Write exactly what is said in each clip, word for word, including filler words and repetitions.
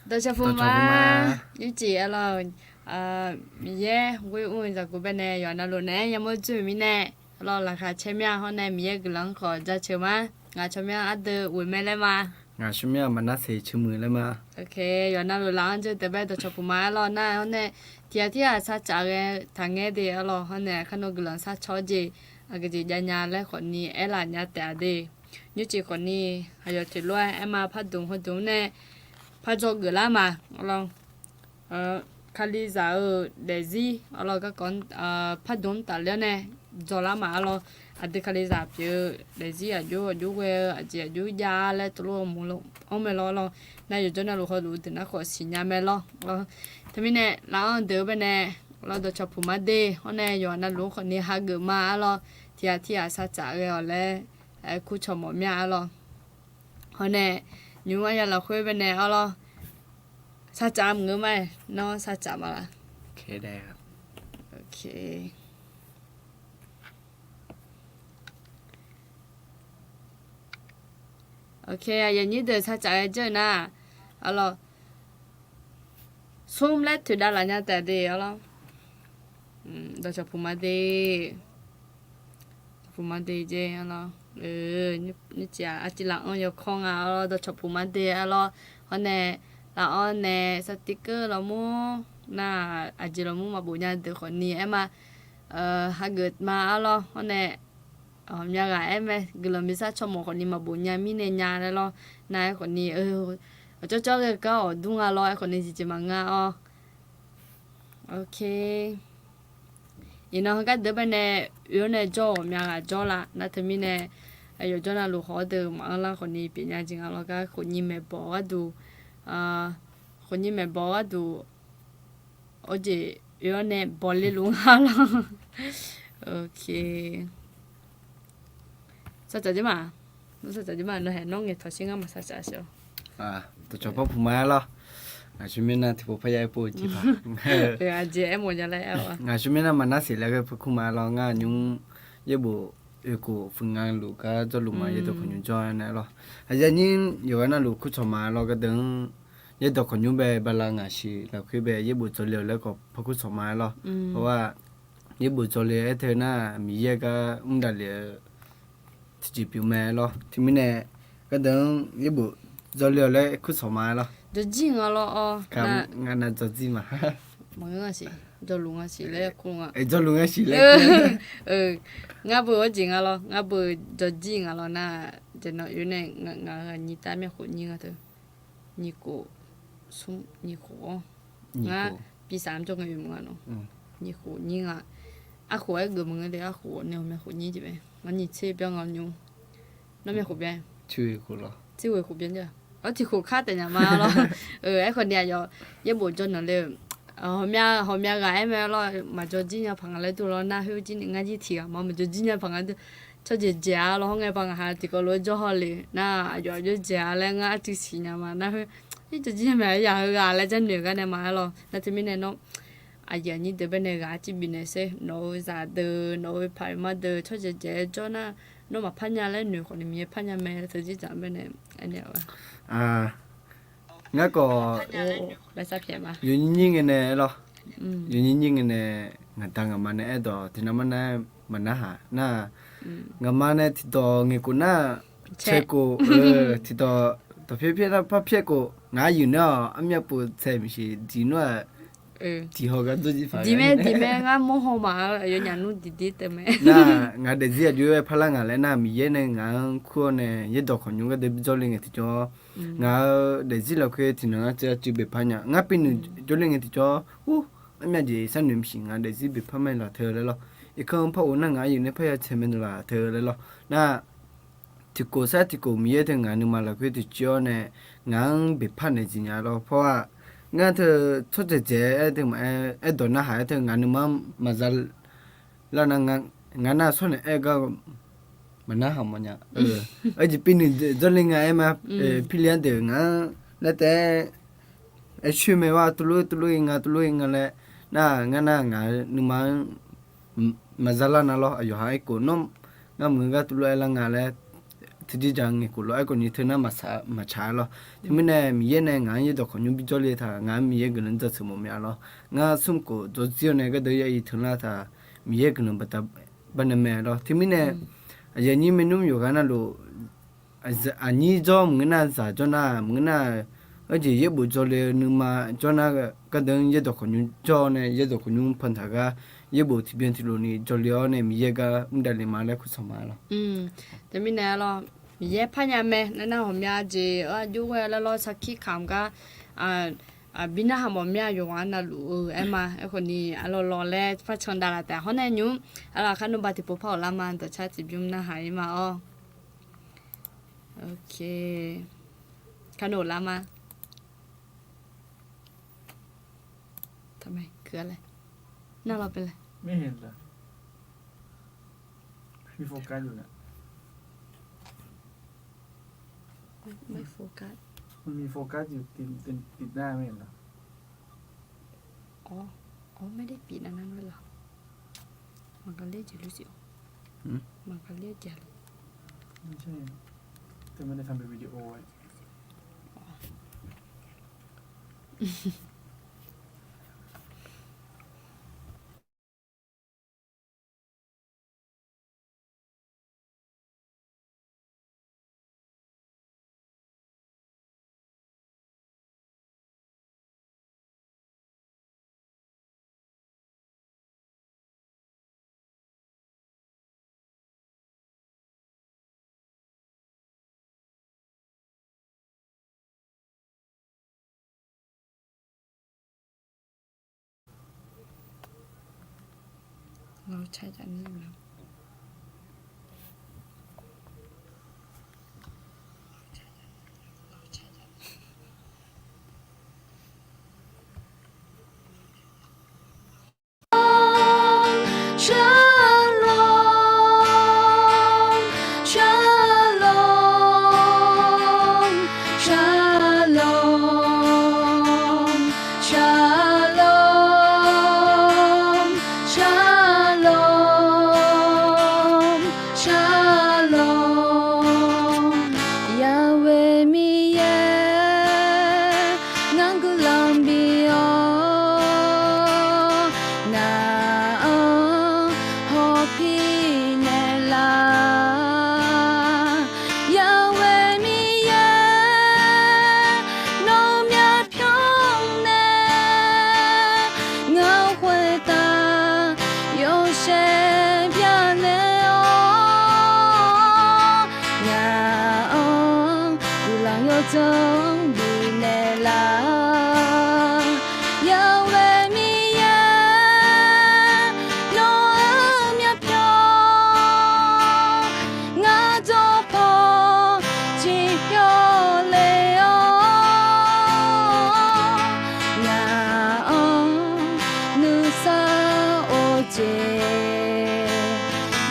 Dawqcawq puq ma. Nymrcif arlawr, Miqyaer ghoer mr-eu zaqguq baenae yawqha navluf naeq-aer yamawr dzoer-euq mirnae, arlawr laqkhaq caer mir-a hawr nae Miqyaer guiqlanq-anr khawf jaceuq ma. Ngaq tsawrmyanr ardeuv ghoeq mae laer ma. Ngaq tsawrmyanr maqnar seq ceuq muiq laer ma. Yawqha navluf laf-anr dzoer deuq bae dawqcawq puq ma arlawr nar hawr nae, tiq ghaq tir ghaq sar caf ghae taqngaer de arlawr hawr nae, kar nawr guiqlanq sar caw-awr jeq aqgeujeq jav nya laer khawfni aerlaf nya taef-a de. Nymrcif khawfni aqyawf toeqlof-aer aer ma pardmq hawdmq nae par dzawgeuf lar ma arlawr. Kalizaq-euq daefzir arlawr garkawv pardmq tafler-awr nae dzawlar ma arlawr. Aqdui kalizaq pyeuf-eu daefzir aqjox aqjox ghae-eu aqjeq aqjox jav laer tov lof-aer mae lawr arlawr. Nar yawqjawr navluf hawluf deuq nar khawf siqnya mae lawr. Teumirnae laf-anr deuq-eu baenae, arlawr dawqcawq puq ma de hawr nae yawqha navluf-anr khawfni hageuf ma arlawr. Tiq ghaq tir ghaq sar caf ghae-awq laer aer kur cawq mawf mir-a arlawr. Hawr nae nymq-mr arya lafkhoer baenae arlawr, sar caf maqngeur ma-aer nawr sar caf ma la? Aqyuif aqnyir deuq sar caf ghae dzeur-eu nar, arlawr, smr laer toeqdav laf nya taef de arlawr. Dawqcawq puq ma de. Puq ma de jeq arlawr. Nymrcif-aq arciv laf-anr yawkawr nga arlawr dawqcawq puq ma de arlawr. Hawr nae laf-anr nae sartir keuv lawrmur nar, aqjeq lawrmur maqbof nya deuq khawfni aer ma. Hageuf ma arlawr hawr nae aqmyav ghaq aer mae guiqlanq bi sar caw mawf khawfni maqbof nya mirnae nya laer lawr. Nar aer khawfni aqcawv cawv ghae gar awq dur nga lawr aer khawfni jeqjeq maqngeur-awr. Iqnan heugar deuq baenae oe-awr nae jawr-awq myav ghaq jawr la nar teumirnae, yawqjawr navluf khawf-awr deuq maqanr lar khawfni pyeufnya jeq nga lawr gar khofnyir maeqbawq gharduq, khofnyir maeqbawq gharduq, awr jeq oe-awr nae bawqle luf nga lawr. Sar caf jir ma, nawr sar caf jir ma, nawr haeq nawr ngaeq tawq shir ngar maqsar caf shir-awr. Dawqcawq par puq ma-aer lawr. Ngaqsur mirnae tiqpov parya aerpov-eu jeq paq. Aqjeq aermawf nya laer aer-awr. Ngaqsur mirnae maqnar siq laer ghae par kur ma lawr. Ngar nymr yaerbof oekhof fuiq nga luf gar jawrluf ma yaerdawq khawqnymr jawr-aer nae lawr. Aqyuif aqnyir yawqghaq navluf kur cawq ma lawr gardeuq-anr, yaerdawq khawqnymr bae bala ngaq siq lafkhoer bae yaerbof dzawle-awq laer khawf par kur cawq ma-aer lawr. Hawr-aq, yaerbof dzawle-aer teu nar Miqyaer gar mr davlef-eu tiqjeq pyeuf mae lawr. Teumirnae gardeuq-anr yaerbof dzawle-awq laer kur cawq ma-aer lawr. Jawrjir nga lawr-awr. Ngar nav jawrjir ma. Maqngeur-a siq, jawrluf nga siq laer kur nga. Jawrluf nga siq laer. Ngar beu-awr jeq nga lawr, ngar beu jawrjir nga lawr nar, jeq nawq oe nae ngaq-euq aqnyir tav myavkhof nyir nga teu. Nyiq khof, smr, nyiq khof-awr, ngar pisaq-anr jawr ngae oe maqnga nawr. Nyiq khof nyir nga. Arkhof-aer geuf maqngeur de, arkhof nae ghawqmya khof nyir jeq mae. Ngar nyiq tser byan nga nymr. Nawr myavkhof byan? Tser ghoeq khof byan ja. Awr tiq khof kar taef nya ma lawr. Aerkhawf ni aqyawf yaerbof jawr nanq le-eu, ghawqmya ghawqmya ghaq aer mae lawr, maqjawr jir nya paq nga laer dur lawr nar khoer jir ni ngar jir tiq ghaq ma maqjawr jir nya paq nga dur. Tsawrjeuq dzaeq-a lawr hawr ngae paq ngaq ha tiqkawv lof-aer jawr haw le nar, aqyawf jawr dzaeq-a laer ngar arcuiv siqnya ma nar khoer, ir jawr jir nya mae ya heughaq laer jar noeq gar nae ma-aer lawr. Nar teumirnae nawr aqyuif aqnyir deuq baenae ghaq arcuiv bifnaeq sher. Nawq-euq zaqdeuq nawq-euq paqma deuq tsawrjeuq dzaeq-aer jawr nar, nawr maqpar nya laer noeq khawf ni Miqyaer parnya mae teu jir dzaq baenae. Ngar khawf yawnyir nyir ngae nae lawr, yawnyir nyir ngae nae ngaqda ngaqma nae aerdawq tiqnan mar nar-aer maqnarhaq nar-aq, ngaqma nae tiqdawq ngaeqkhof nar-aq, caekof, tiqdawq dawqpyaer pyaer nar par pyaerkof ngaq aryuif nar-awq armyav pov tsaeq maqsiq diq nar-aq, diq haw gar dur jir paq diq mae diq mae ngar mawr haw ma yawnyaf nmr diqdir teu mae nar-aq, ngaq daefzir aqjox-aer parlar ngaq laer nar-aq, Miqyaer nae ngaq-anr kur-awr nae yaerdawq khawqnymr gharduq bijawr le ngae tiqjawr, ngaq-euq daefzir lafkhoer tiqnan ngar tser arcuiv beqpar nya ngar pivnuiq jawrle ngae tiqjawr, ur, armyav jeq sharnoeq maqsiq ngaq daefzir beqpar mae laf teu laer lawr. Irkanr par of nar ngaq aryuif nae parya tsaeq mae laf teu laer lawr. Nar-aq, tiqkhof sar tiqkhof Miqyaer teu ngaq nuima lafkhoer tiqjawr nae ngaq-anr beqpar naeq jeq nya lawr. Pawr-aq, ngar teu tsawrjeuq dzaeq-aer teu maqaer, aerdawq narhaq-aer teu ngaq nuima-anr maqza lar nar, ngar nar-aq tsawrnaeq aer gar Maqnar haq mawfnya. Arjeq pivnuiq dzawrle nga aer ma. Pirle-anr deuq ngaq-anr laer taef-aer, aer coer mae-awr, tuvlof tuvlof-ir nga, tuvlof-ir nga laer, nar-aq ngar nar ngaq-euq nuima-anr maqza lar nar lawr. Aqyawf ha aerkhof nawr, ngar maqngeur gar tuvlof aerlar nga laer, tiqjeq jaq ngaeqkhof lawr. Aerkhawf ni teu nar maqtsaq-aer lawr. Teumirnae Miqyaer nae ngaq-anr yaerdawq khawqnymr bijawr le taq, ngaq-anr Miqyaer guiqlanq dzawtseuq mawf mya lawr. Ngar smr khof dzawrdzir-awr nae gardeuv yav-ir teular taq, Miqyaer guiqlanq baqda baqnaeq mae lawr. Teumirnae aqyuif aqnyir maernmr yawqghaq navluf, aqnyir jawr maqngeur nar, zaq jawr nar maqngeur nar, arjeq yaerbof jawrle-eu nuima jawr nar, gardeuv-anr yaerdawq khawqnymr jawr-awr nae yaerdawq khawqnymr pantaq gar yaerbof tiqbyan tiqlof ni jawrle-awr nae Miqyaer gar mr davle ma laer kur sanq ma lawr. Teumirnae lawr, Miqyaer parnya mae. Nar nar ghawqmya jeq-anr aqjox ghae laer lawr sarkir kamq gar bi narhaq mawf mya yawqghaq navluf-eu aer ma. Aerkhawf ni aqlawq lawq laer par can davlaf taef. Hawr nae nymr aqlawq kharnov ba tiqpov par-awq lar ma. Dawqcar tiqbymr narhaq-ir ma-awr. Kharnov lar ma. Nar lawr pele. ไม่เห็นเหรอ มีโฟกัสอยู่เนี่ย ไม่โฟกัส มันมีโฟกัสอยู่ติดติดติดหน้าไม่เห็นเหรอ อ๋อ อ๋อ ไม่ได้ปิดอันนั้นไว้เหรอ มันก็เรียกอยู่รู้สิ หืม มันก็เรียกอย่าเลย ไม่ใช่ แต่ไม่ได้ทำเป็นวิดีโอไว้ อ๋อ Shalom, shalom, shalom, shalom, shalom, shalom. Yahweh Miqyaer, ngar guiqlanq bif-awr, ngaq-anr hawpir naeqlar. Yahweh Miqyaer, nawr-eu myavpyawr nae ngaq-anr khoertav yawshaef byanaeq-awr, ngaq-anr guiqlanq yawdzanr bifnaeq laf. Yahweh Miqyaer, nawr-eu myavpyawr ngar jawr paw ciqpyawr le-awr, ngaq-anr nuisar of jeq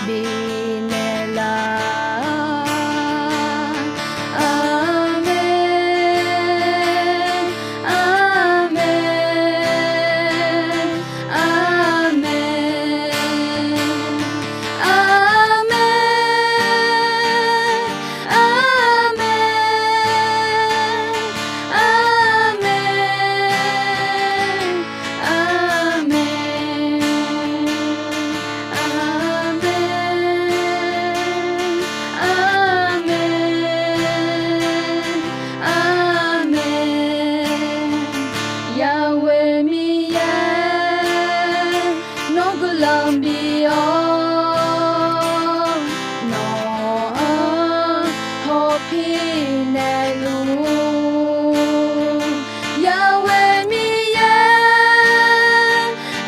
bifnaeq laf. Aqmeq, aqmeq, aqmeq, aqmeq, aqmeq, aqmeq, aqmeq, aqmeq, aqmeq, aqmeq. Yahweh Miqyaer, nawr guiqlanq bif-awr, nawq-anr hawpir naeqluf. Yahweh Miqyaer,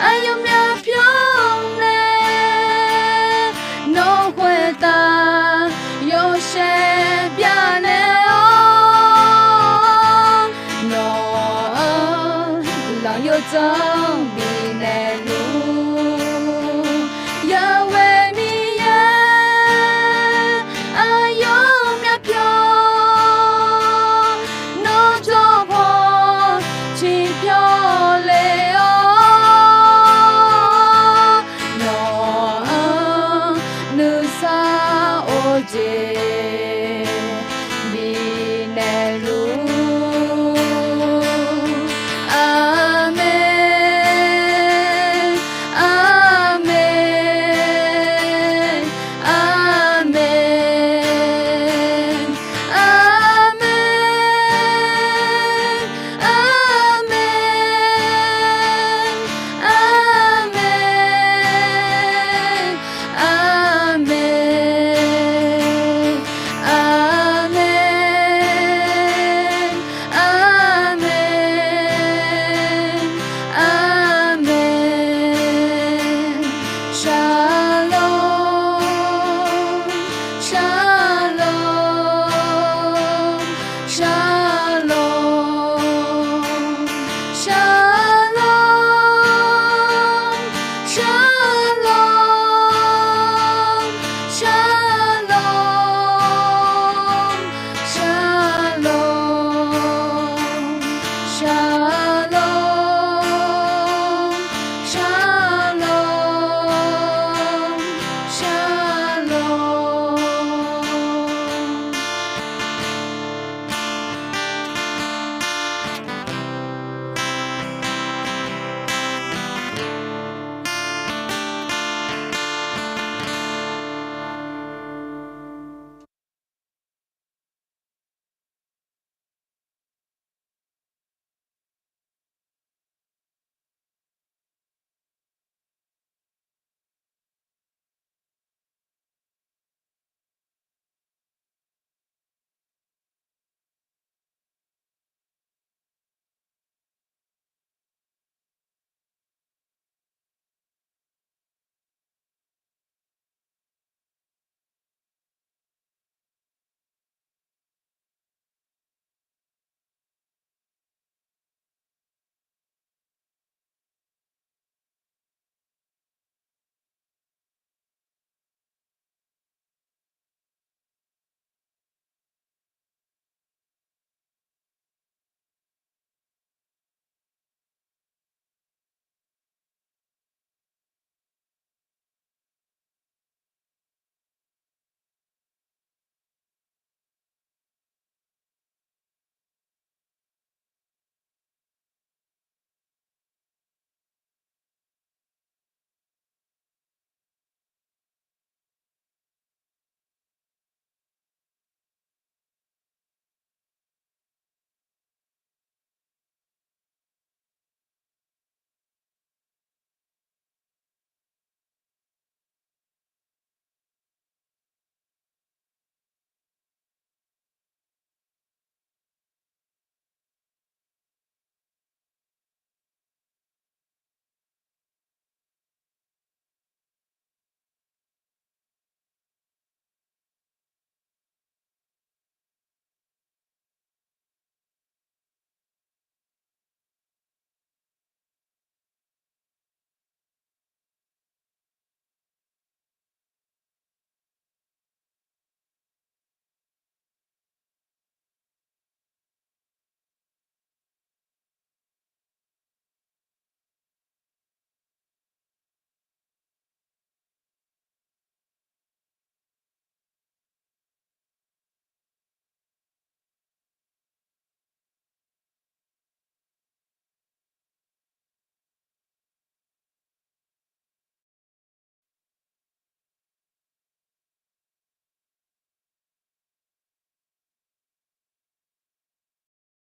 aqyawf myavpyawr nae nawq khoertav yawshaef byanaeq-awr, nawq-anr guiqlanq yawdzanr bifnaeq luf. Yahweh Miqyaer,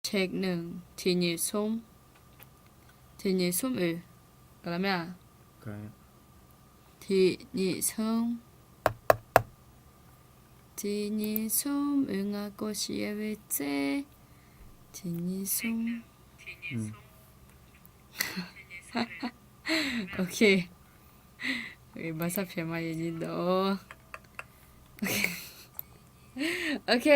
Check หนึ่ง, tiqnyif smr, tiqnyif smr oeq, gaqlar mae-aq? Tiqnyif smr, tiqnyif smr oeq nga kov shif-aer ve tser, tiqnyif smr. Ok. Baqsar pyaeq ma yawnyir dawq. Ok.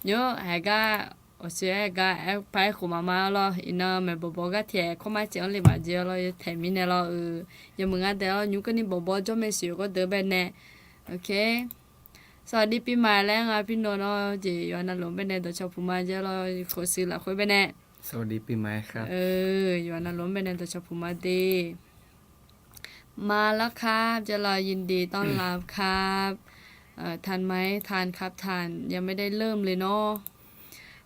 Nymr haeq gar awqsoer-aer gar aer paq-aer khof maqma-ar lawr. Iqnan maeqbawq bawq gar tiq-aer kawrmar caev-anr le maqjeq-ar lawr. Yawtaeq mirnae lawr-eu, yawmuiq ngar daef-awr nymr keuvni bawq bawq jawr mae siq-eu gawrdeuq baenae. Ok. สวัสดีปีใหม่ laer nga pirnaw nawr jeq yawqha navluf-anr baenae dawqcawq puq ma jeq-ar lawr. Khof sui lafkhoer baenae สวัสดีปีใหม่ครับ yawqha navluf-anr baenae dawqcawq puq ma de. มาแล้วครับ jeq-ar lawr, ยินดีต้อนรับครับ ทันไหม ทันครับ ทัน ยังไม่ได้เริ่มเลยเนาะ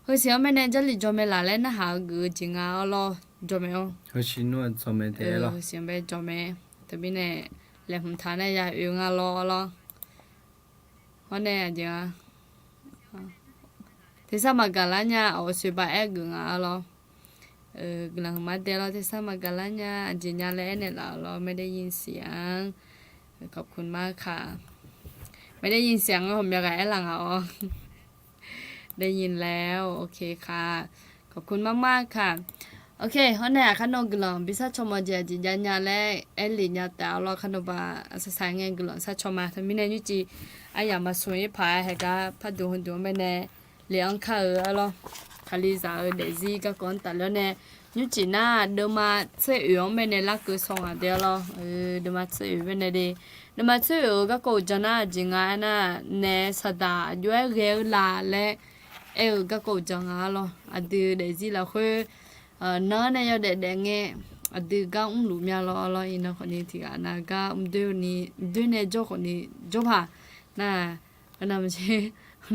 Heusiq-anr baenae Jarlif jawr mae laf laer narhaq-eu geuf-eu jeq nga-ar lawr. Jawr mae-anr, heusiq nmr-aq jawr mae de-ar lawr. Heusiq-anr bae jawr mae. Teumirnae laeqhmq taq nae ya oeq nga lawr-ar lawr. Hawr nae aqjeq nga, tersar maqgaq lar nya, awqsoer baq-aer geuf nga-ar lawr. Guiqlanq hmq ma de lawr, tersar maqgaq lar nya, aqjeq nya laer aernaeq laf-euq lawr, ไม่ได้ยินเสียง ขอบคุณมากค่ะ ไม่ได้ยินเสียง hawq myav ghaq aerlar nga-awr. ได้ยินแล้ว โอเคค่ะ ขอบคุณมากๆค่ะ Ok, hawr nae aqkar nawr guiqlanq bi sar caw ma jeq aqjeq jav nya laer aerlef nya taef-ar lawr. Aqkar nawr baq aqsaqsaq ngae guiqlanq sar caw ma. Teumirnae nymrcif aryamq maqsmq-ir paq-aer haeq gar par duq heu duq-anr baenae le-anr kar-eu-ar lawr. Kalizaq-eu daefzir garkawv-anr tafler-awr nae, nymrcif nar deuvma tser oeq-anr baenae larkeuv saw ngaq de-ar lawr. Deuvma tser oeq baenae de. Deuvma tser oeq-eu garkawv uqdzan nar aqjeq nga aernar, naef saqdaq aqjox-aer ghae-eu la laer aer-eu garkawv uqdzan nga-ar lawr. Aqdui daefzir lafkhoer nanr nae yawdaef daef ngae, aqdui gar mrluf mya lawr-ar lawr. Iqnan khawfni tiqghaq nav gar mrdoer ni, mrdoer nae jawr khawfni jawr paq nar, arnavmaqtser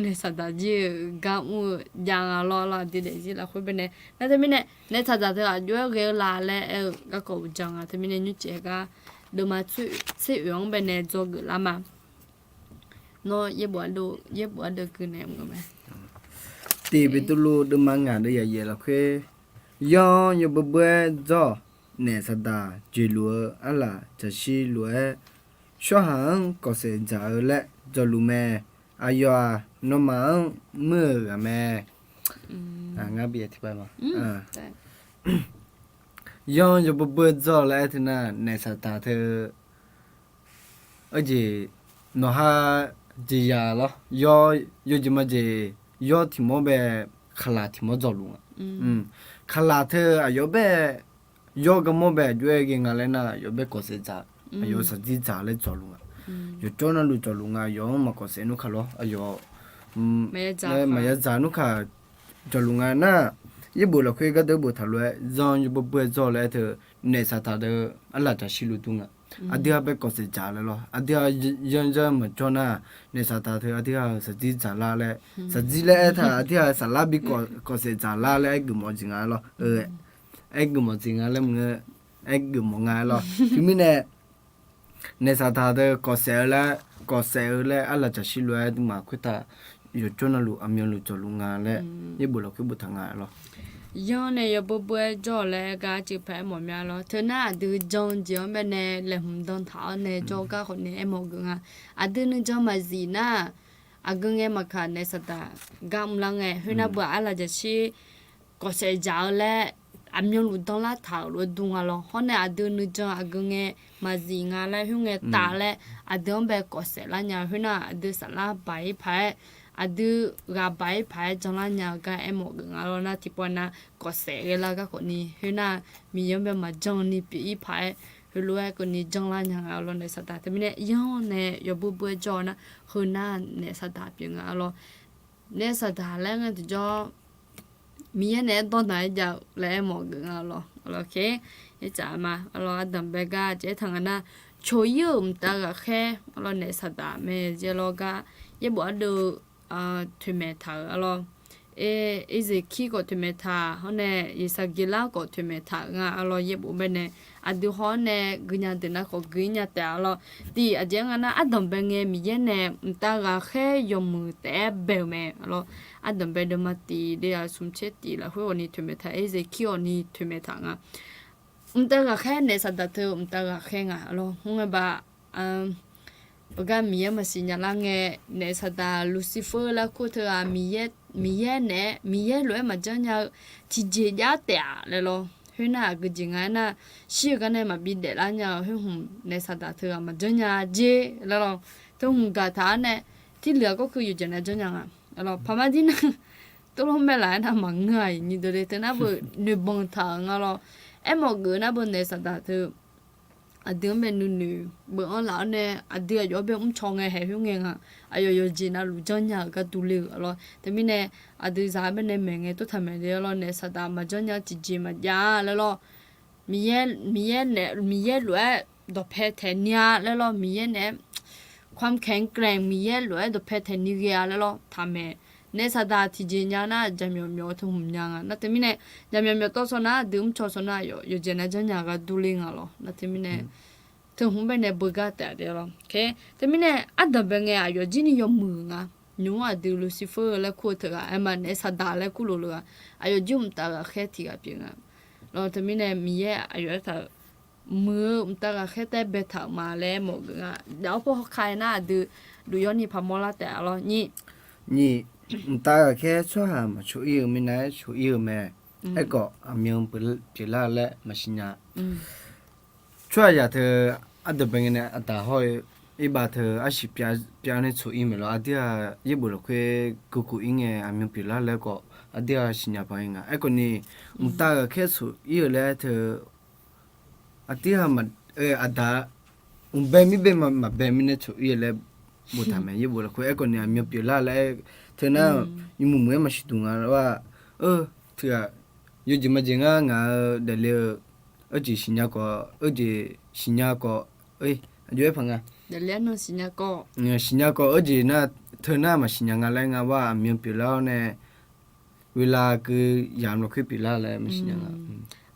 naef saqdaq jir-eu gar mr-eu jav nga lawr-ar lawr. Aqdui daefzir lafkhoer baenae nar, teumirnae naef saqdaq teu aqjox-aer ghae-eu la laer aer-eu garkawv uqdzan nga. Teumirnae nymrcif-aer gar deuvma tser oeq-anr baenae dzawgeuf lar ma. Nawr yaerbof ardov gui naeq mr-eu mae. Tiq Beqtuvluv deuvma ngaq deuv yaqyaef lafkhoer, yanr yawbeu beu-aer dzawr-awq. Naef saqdaq joeqluf-eu arlaq jaqshir lof-aer, tsawrhaq-anr kawfsaef dzaq-eu laer dzawluf mae. Aqyawf-aq, nawmaf-anr muir-euq ghaq mae. Ngar bi tiq pa ma. Yanr yawbeu beu-aer dzawr laer aer teu nar, naef saqdaq teu Arjeq nawqha jeqzaq lawr, yawjeq majeq, yawr tiq mawr bae, kaqlaq tiq mawr dzawqluf nga. Kaqlaq teu aqyawf bae, yawr garmawr bae aqjox-aer ghae nga laer nar, aqyawf bae kawfsaef dzaq, aqyawf saqdzir dzaq laer dzawqluf nga. Yawqjawr navluf dzawqluf nga, aqyawf-anr maqkawfsaef nmr kaq lawr, aqyawf maqya dzaq nmr kaq dzawqluf nga nar, yaerbof lafkhoer gardeuv boftaq lof-aer, zanr yawbeu beu-aer dzawr laer aer teu, naef saqdaq deuq arlaq jaqshir luf dur nga. Aqdui-aq bae kawfsaef dzaq laer lawr, aqdui-aq yanr yanr maqjawr nar, naef saqdaq teu aqdui-aq-euq saqdzir dzaq lar laer, saqdzir laer aertaq aqdui-aq saflar bi kawfsaef dzaq lar laer aergeuf mawf jeq nga lawr. Aergeuf mawf jeq nga laer maqngeur, aergeuf mawf nga lawr. Teumirnae naef saqdaq deuq kawfsaef-eu laer, kawfsaef-eu laer arlaq jaqshir lof-aer aqduimaf khoertav yawqjawr navluf aqmyanluf dzawqluf nga laer, yaerbof lafkhoer boftaq nga lawr. Yanr nae yawbeu beu-aer jawr-awq laer gar arcuiv paq-aer mawf mya lawr. Teu nar aqdui jan jeq-anr bae nae laeqhmq dan taq-awr nae jawr gar khawf nae aermawf geuf nga. Aqdui nuijan maqzif nar, aqgeu ngae maqkaq naef saqdaq gar mrlar ngae, khoernar beu-aq arlaq jaqshir kawfsaef dzaq-eu laer aqmyanluf danlar taq-euq lof-aer dur nga lawr. Hawr nae aqdui nuijan aqgeu ngae maqzif nga laer, khoerngae tav laer aqdui-anr bae kawfsaef lar nya. Khoernar aqdui saflar baq-ir paq-aer, aqdui ghaq baq-ir paq-aer janlar nya-eu gar aermawf geuf nga lawr. Nar tiqpov nav kawfsaef ghae lar gar khawf ni, khoernar Miqyaer-anr bae maqjan ni pyeuf-ir paq-aer, heulof-aer keuvni janlar nya nga lawr naef saqdaq. Teumirnae yanr nae yawbeu beu-aer jawr-eu nar, heunar naef saqdaq pyeuf nga lawr. Naef saqdaq laer ngae tiqjawr Miqyaer naeq-aer dawr daq-aer jav-eu laer aermawf geuf nga lawr. Arlawr, ardanq bae gar caev-aer taq nga nar, coq-ir-euq mqtav ghaqkhaer arlawr naef saqdaq mae jeq lawr gar, yaerbof ardeuv toeqmaeq taq-euq arlawr. Erzekir khawf toeqmaeq taq hawr nae, Yeqsaqgeqlar khawf toeqmaeq taq nga arlawr. Yaerbof baenae aqdui haw-awr nae guinya deuq nar khawf gui-ir nya taef arlawr. Tiq aqjeq-anr nga nar, ardanqbae ngae Miqyaer nae mqtav ghaqkhaer yawmuiq taef-aer bae-euq mae arlawr. Ardanqbae deuvma tiq de-aq smq tser tiq lafkhoer ghawqni toeqmaeq taq, Erzekir ghawqni toeqmaeq taq nga. Mqtav ghaqkhaer naef saqdaq teu mqtav ghaqkhaer nga arlawr. Hmr ngae baq, aqgar Miqyaer maqsiq nya lar ngae, naef saqdaq Lucifer laer kur teughaq, Miqyaer naeq-aer, Miqyaer lof-aer maqjanr nya-eu tiqjeq jav taef-aq laer lawr. Khoernar aqgeu jeq nga aernar, shir-eu gar nae maqbi daeflar nya-eu khoer hmq naef saqdaq teughaq maqjanr nya jer laer lawr. Teu hmq gaqtaq-awr nae, tirluf-aq gawrkeuv yawqjeq nar janr nya nga. Paqmar dirnar, tov lawr mae laf aernar maqngeur-aq iq nyi deuq le teu nar beu noeqbanq taq-euq nga lawr. Aermawf geuf nar beu naef saqdaq teu aqdui-anr bae nuinoeq beu-anr laf-awr nae, aqdui aqyawf-anr bae mrcaw ngae haeq khoer ngae nga. Aqyawf yawqjeq navluf janrnya-euq gar durler-eu arlawr. Teumirnae aqdui zaq-anr baenae maeq ngae tov taq maeq le arlawr, naef saqdaq maqjanr nya-eu tiqjeq maqjav laer lawr. Miqyaer, Miqyaer nae, Miqyaer lof-aer dawqpae taeq ni-a laer lawr, Miqyaer naeq-aer ความแข็งแกร่ง Miqyaer lof-aer dawqpae taeq ni ghae-a laer lawr taq maeq. Naef saqdaq tiqjeq nya nar jaqmyawf myawf-eu teu hmq nya nga. Nar teumirnae jaqmyawf myawf tawv saw nar aqdui mrcaw saw nar aqyawf yawqjeq nar janrnya-eu gar durler nga lawr. Nar teumirnae teu hmq baenae beugar taef-a de lawr. Teumirnae ardanqbae ngae aqyawf jir ni yawmuiq nga. Nymq-mr aqdui Lucifer laer kur-eu teughaq aerma naef saqdaq laer kurlof le-aq, aqyawf jir mqtav ghaqkhaer tiq ghaq pyeuf nga. Lawr teumirnae Miqyaer aqyawf aertaq-euq muiq-eu mqtav ghaqkhaer taef-aer baetaq-euq ma laer mawf geuf nga. Daq-awr paw hawkar-aer nar aqdui duq yawr ni paq mawrlar taef-a lawr nyi. Nyiq, mqtav ghaqkhaer tsawrhaq maqcoq-ir-eu minav-aer coq-ir-eu mae. Aerkhawf aqmyan pyeuflar laer maqsiq nya. Tsawrhaqzaq teu ardanqbae ngae nae aqdaq hawr-eu irbav teu arsiq pyav nae tsoq-ir maeq lawr. Aqdui-aq yaerbof lafkhoer gukuf-ir ngae aqmyan pyeuflar laer khawf aqdui-aq siqnya paq-aer nga. Aerkhawf ni mqtav ghaqkhaer tsoq-ir-eu laer teu aqdui-aq aqdaq mqbae mirbae maqbae mirnae tsoq-ir-eu laer boftaq mae yaerbof lafkhoer. Aerkhawf ni aqmyan pyeuflar laer teu nar yawmuiq muiq-aer maqsiq duq nga lawr-aq. Teughaq yawjeq majeq ngar ngaq-eu daefle-eu arjeq siqnya khawf, arjeq siqnya khawf, aqjox-aer paq nga. Siqnya khawf arjeq nar teu nar maqsiqnya nga laer ngar bar aqmyan pyeuflar-awr nae เวลา keuv yamq lafkhoer pyeuflar laer maqsiqnya nga.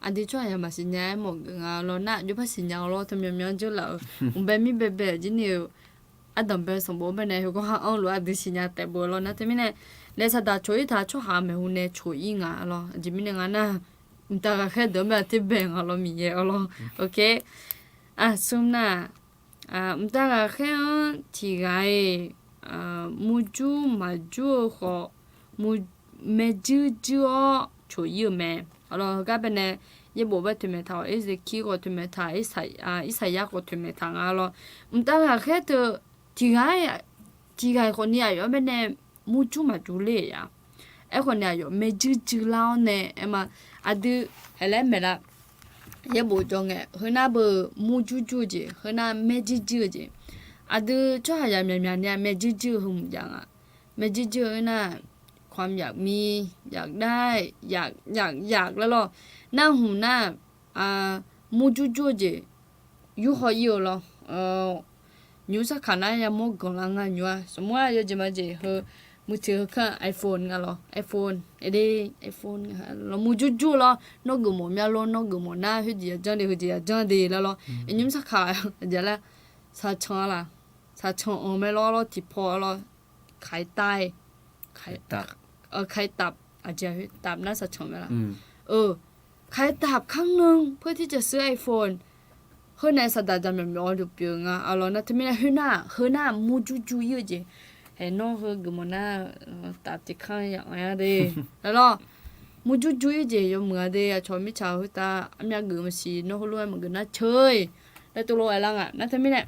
Aqdui tsawrhaq yamq maqsiqnya-aer mawf geuf nga lawr nar aqjox par siqnya-awr lawr teumyanr myanr jawrlaf-eu mqbae mirbae bae-euq jir ni-eu ardanqbae sanqbof-anr baenae heugawr ha-anr lof-aer aqdui siqnya taef beu lawr nar teumirnae naef saqdaq coq-ir taq tsawrhaq maeqhu nae coq-ir nga lawr. Aqjeq mirnae nga nar mqtav ghaqkhaer deuq-anr bae aqter bae nga lawr Miqyaer-awr lawr. Smr nar mqtav ghaqkhaer-anr tiq ghaq-iq murjur maqjur-eu khawf, maerjuir juir-awr coq-ir-eu mae. Heugar baenae yaerbof bae toeqmaeq taq-awq, Erzekir khawf toeqmaeq taq, Irsaqyar khawf toeqmaeq taq nga lawr. Mqtav ghaqkhaer teu tiq ghaq-iq, tiq ghaq-iq khawfni aqyawf-anr baenae murjur maqjur ler-a. Aerkhawfni aqyawf maerjuir juir lar-awr nae aerma aqdui haeq laer maeqlar. Yaerbof jawr ngae heunar beu murjur jur-eu jeq, heunar maerjuir juir-eu jeq. Aqdui tsawrhaqzaq myaqmyaq ni-a maerjuir juir-eu heu mqjav nga. Maerjuir juir-eu nar ความอยากมี อยากได้ อยาก อยาก อยาก laer lawr. Nar hmq nar murjur jur-eu jeq yurhaw ir-eu lawr. Nymq sarkaq nar yamawr ganq lar nga nymq-a. สมมุติ yawjeq majeq heu มือถือ heu kanr iPhone nga lawr, iPhone, iPhone lawr murjur jur lawr. Nawr geufmawf mya lor, nawr geufmawf nar khoerjeq yaqjanr de, heujeq yaqjanr de laer lawr. Nymq sarkaq aqjeq laer, saqcanq-a laq, saqcanq-anr mae lawr lawr tiqpaw lawr, ขายตับ ขายตับ aqjeq-a khoer ตับ nar saqcanq mae laq. ขายตับ ข้างหนึ่ง เพื่อที่จะซื้อ iPhone. Heu nae saqdaq jaqmyawf myawf-eu deuq pyeuf nga lawr nar teumirnae khoernar heunar murjur jur ir-eu jeq. Haeq nawr heu geufmawf nar ตับ tiq kanr ya anr-a de laer lawr. Murjur jur ir-eu jeq yawmuiq-a de. Aqcawq mirtsaq khoertav armyav geuf maqsiq, nawr heulof-aer maqgeuf nar ceu-eq laer tov lof-aer lar nga nar teumirnae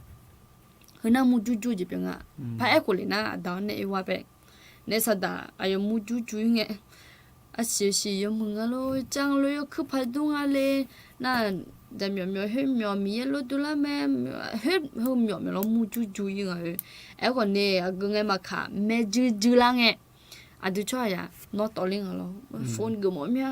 heunar murjur jur-eu jeq pyeuf nga. Par aerkhof lef nar aqdaq-awr nae ir war bae nae saqdaq aqyawf murjur jur ir ngae, arsiq arsiq yawmuiq nga lor, janr lor, yawkuir paq dur nga le. Nar jaqmyawf myawf khoer myawf Miqyaer lor durlar mae, khoer heu myawf myawf lawr murjur jur ir nga-eu. Aerkhawf ni aqgeu ngae maqkaq maerjuir juir lar ngae, aqdui tsawrhaqzaq nawr tawvler nga lawr. Phone geufmawf mya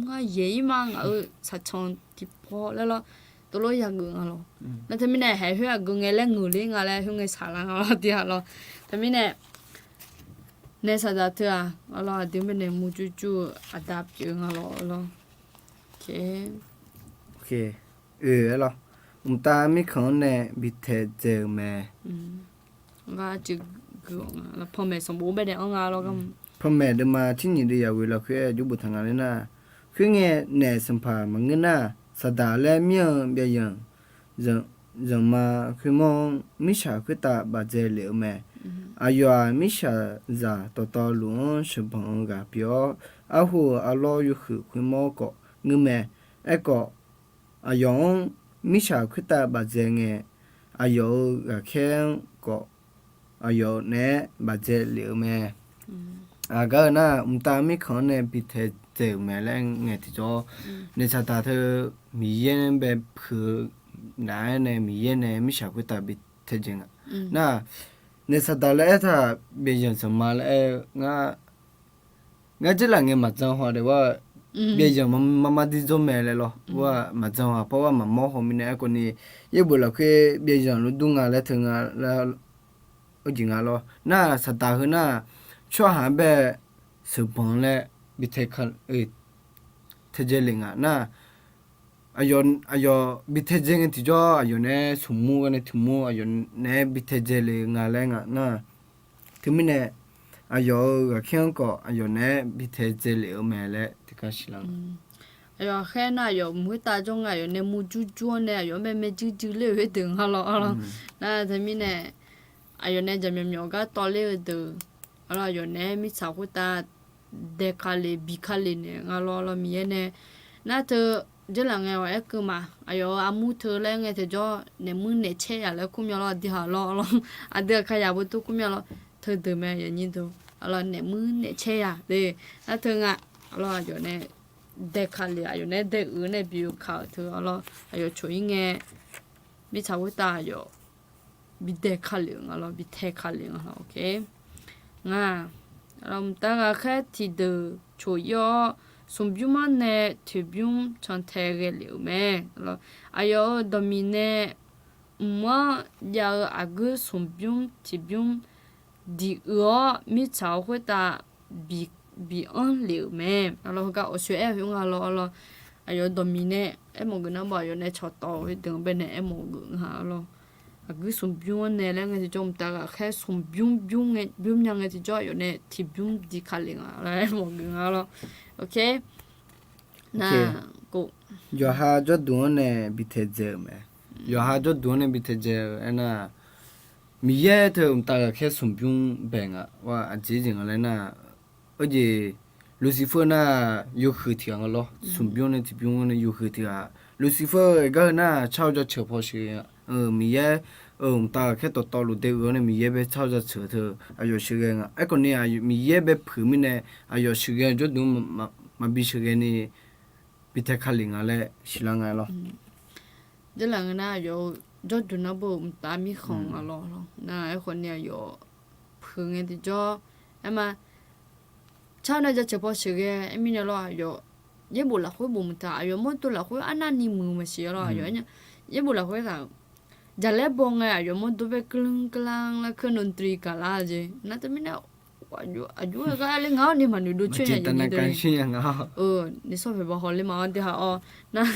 ngar yaeq ir ma ngaq-eu saqcanq tiqpaw laer lawr, tov lof-aer yageuf nga lawr. Nar teumirnae haeq khoer aqgeu ngae laer ngeuqler nga laer khoer ngae saqlar nga lawr tiq ghaq lawr. Teumirnae Naef saqdaq teu-aq, arlawr aqdui mirnae murjur jur-eu aqda pyeuf-eu nga lawr arlawr. Oe, aerlawr, mqtav mirkhanq-anr nae bi taedzae-euq mae. Panmaeq sanqbof baenae anr nga lawr gar. Panmaeq deuvma tser nyiq deuv yaq ghoe lafkhoer-aer jawr boftaq nga laer nar, khoerngae naef sanqpaq maqngeur nar, saqdaq laer mir-eu byavyanq zanqma khoermawr-anr mirtsaq khoertav bafdzae lef-eu mae. Aqyawf-aq mirtsaqzaq dawqtawvluf-anr sheuqbanq-eu ghaq pyeuf-awr, arhu-euq arlawr yawhuiq khoermawr khawf ngeur mae. Aerkhawf, aqyawf-anr mirtsaq khoertav bafdzae ngae, aqyawf-euq ghaqkhaer-anr khawf aqyawf naeq-aer bafdzae lef-eu mae. Aqgar-eu nar, mqtav mirkhanq-anr nae bi taedzae-euq mae laer ngae tiqjawr, naef saqdaq teu Miqyaer-anr bae puiq-eu naf-aer nae Miqyaer nae mirtsaq khoertav bi taedzae nga. Nar, naef saqdaq laer aertaq byavyanq zanqma laer aer-eu ngar, ngar dzeurlaf ngae maqdzan haw de-aq, byavyanq marmar dir dzawr mae laer lawr. Ghaq maqdzan haw par ghaq maqmawr haw mirnae aerkhawf ni, yaerbof lafkhoer byavyanq lor dur nga laer teu nga laer, arjeq nga lawr. Nar, saqdaq heu nar, tsawrhaq-anr bae sheuqbanq laer bi tae taedzae lef nga nar, aqyawf bi taedzae ngae tiqjawr aqyawf naeq-aer smqmur gar nae tiqmur aqyawf naeq-aer bi taedzae le nga laer nga nar, teumirnae aqyawf-euq ghaqkhaer-anr khawf aqyawf naeq-aer bi taedzae lef-eu mae laer tiqkar siqlar nga. Aqyawf khaer nar aqyawf mq khoertav jawr ngae aqyawf nae murjur jur-awr nae aqyawf-anr bae maerjuir juir ler-euq khoerdeuq nga lawr arlawr. Nar teumirnae aqyawf nae jaqmyawf myawf gar tawv ler-eu deuq, arlawr aqyawf naeq-aer mirtsaq khoertav dae ka le bi ka le naeq nga lawr arlawr Miqyaer nae. Nar teu dzeurlaf ngae ghaq aer keuv ma, aqyawf-euq armur teu laer ngae tiqjawr naeq muir naeq caer yaq laer kur mya lawr, aqdui haq lawr arlawr, aqdui aqkar yaq beu dur kur mya lawr, teudeuq mae yaqnyir deuq arlawr naeq muir naeq caer yaq de. Nar teu nga, arlawr aqyawf nae dae ka le aqyawf nae dae uiq nae bi-eu ka-euq teu arlawr aqyawf coq-ir ngae, mirtsaq khoertav aqyawf bi dae ka le-euq nga lawr, bi tae ka le nga lawr. Nga, mqtav ghaqkhaer tiqdeuq coq-ir-awr, smqbymr-anr nae tiqbymr cantae ghae lef-euq mae. Aqyawf-euq dawqmiq nae mq-anr jav-eu aqguir smqbymr tiqbymr diq uiq-awr, mirtsaq-eu khoertav bi anr lef-euq mae. Arlawr heugar awqsoe aer-eu khoer nga lawr arlawr, aqyawf-euq dawqmiq nae aermawf geuf nar bawr aqyawf nae cawqtawf-eu heudeuq-anr baenae aermawf geuf nga arlawr. Aqguir smqbymr-anr nae laer ngae tiqjawr mqtav ghaqkhaer smqbymr bymr nya ngae tiqjawr aqyawf nae tiqbymr diq ka le nga laer aermawf geuf nga arlawr. Yawqha jawrduq-anr nae bi taedzae-euq mae. Yawqha jawrduq-anr nae bi taedzae-eu aernar, Miqyaer teu mqtav ghaqkhaer smqbymr bae nga, aqjeq jeq nga laer nar, arjeq Lucifer nar yawhuiq tiq ghaq nga lawr. Smqbymr nae tiqbymr nae yawhuiq tiq ghaq. Lucifer gar heu nar car-eu jaceuq paw sheuqghae nga. Miqyaer-euq mqtav ghaqkhaer dawqtawvluf dae uiq-awr nae Miqyaer bae car-eu jaceuq teu aqyawf sheuqghae nga. Aerkhawf ni Miqyaer bae puiq mirnae aqyawf sheuqghae jawrduq-anr maqbi sheuqghae ni bi tae ka le nga laer siqlar nga lawr. Dzeurlaf ngae nar aqyawf-eu jawrduq nar beu mqtav mirkhanq nga lawr. Nar aerkhawf ni aqyawf puiq ngae tiqjawr aerma, car-eu nar jaceuq paw sheuqghae aer mirnae lawr aqyawf yaerbof lafkhoer bof mqtav aqyawf mawrdo lafkhoer arnavni muiq maqsiq lawr aqyawf aer nya, yaerbof lafkhoer taq-euq jaqlaer baw ngae aqyawf mawrdo bae keuvlanr keuvlanr laer keuv navdri gaqlar-eu jeq nar teumirnae aqjox-aer gar aer ler nga-awr ni maqnoeq dov coer nya jeq ni dov-a. Nisawr paeq baw haw ler ma-awr dui ha-awr nar,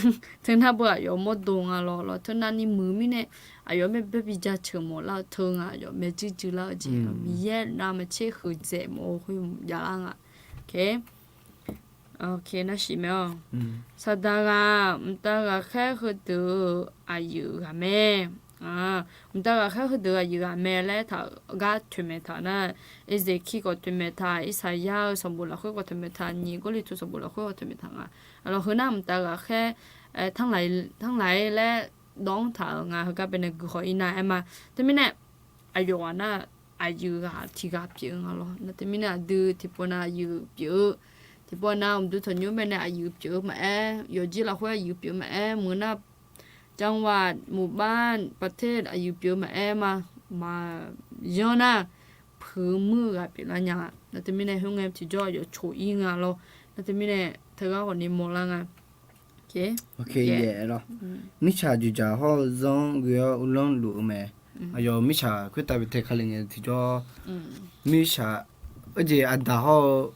teu nar beu aqyawf mawrdo nga lawr lawr teu navni muiq mirnae aqyawf mae bae bi jaceuq mawf lar-eu teu nga aqyawf maeq juir juir lar-eu jeq Miqyaer navmaqtser huiqdzaeq mawf-eu khoer javlar nga. Nar siq mae-awq. Saqdaq ghaq mqtav ghaqkhaer heudeuq-euq aqyuif ghaq mae. Mqtav ghaqkhaer heudeuq-euq aqyuif ghaq mae laer taq-euq gar toeqmaeq taq nar, Eqzeqkir khawf toeqmaeq taq, Irsaqyar-eu sanqbof lafkhoer khawf toeqmaeq taq, nyiq Gawrliqtu sanqbof lafkhoer khawf toeqmaeq taq nga. Alawq heu nar mqtav ghaqkhaer tanrlaq-ir laer dawv-anr taq-euq nga heugar baenae guiqhaw-ir nar aer ma. Teumirnae aqyawf ghaq nar aqyuif ghaq tiq ghaq pyeuf-eu nga lawr. Nar teumirnae aqdui tiqpov nav aqyuif pyeuf-eu, tiqpov nav mqdui tanqnymr baenae aqyuif pyeuf-eu maqaer, yawqjir lafkhoer aqyuif pyeuf-eu maqaer, meuq nar จังหวัด หมู่บ้าน ประเทศ aqyuif pyeuf-eu maqaer ma. Maqyanr nar puiq muir-eu ghaq pyeuflar nya. Nar teumirnae khoerngae tiqjawr aqyawf coq-ir nga lawr. Nar teumirnae teughaq khawfni mawrlar nga. Mirtsaq dzoeqdzaq hawr-eu zanr-anr ghoe-awr uvlanr luf-eu mae. Aqyawf mirtsaq khoertav bi tae ka le ngae tiqjawr, mirtsaq Aqjeq aqdaq hawr-eu,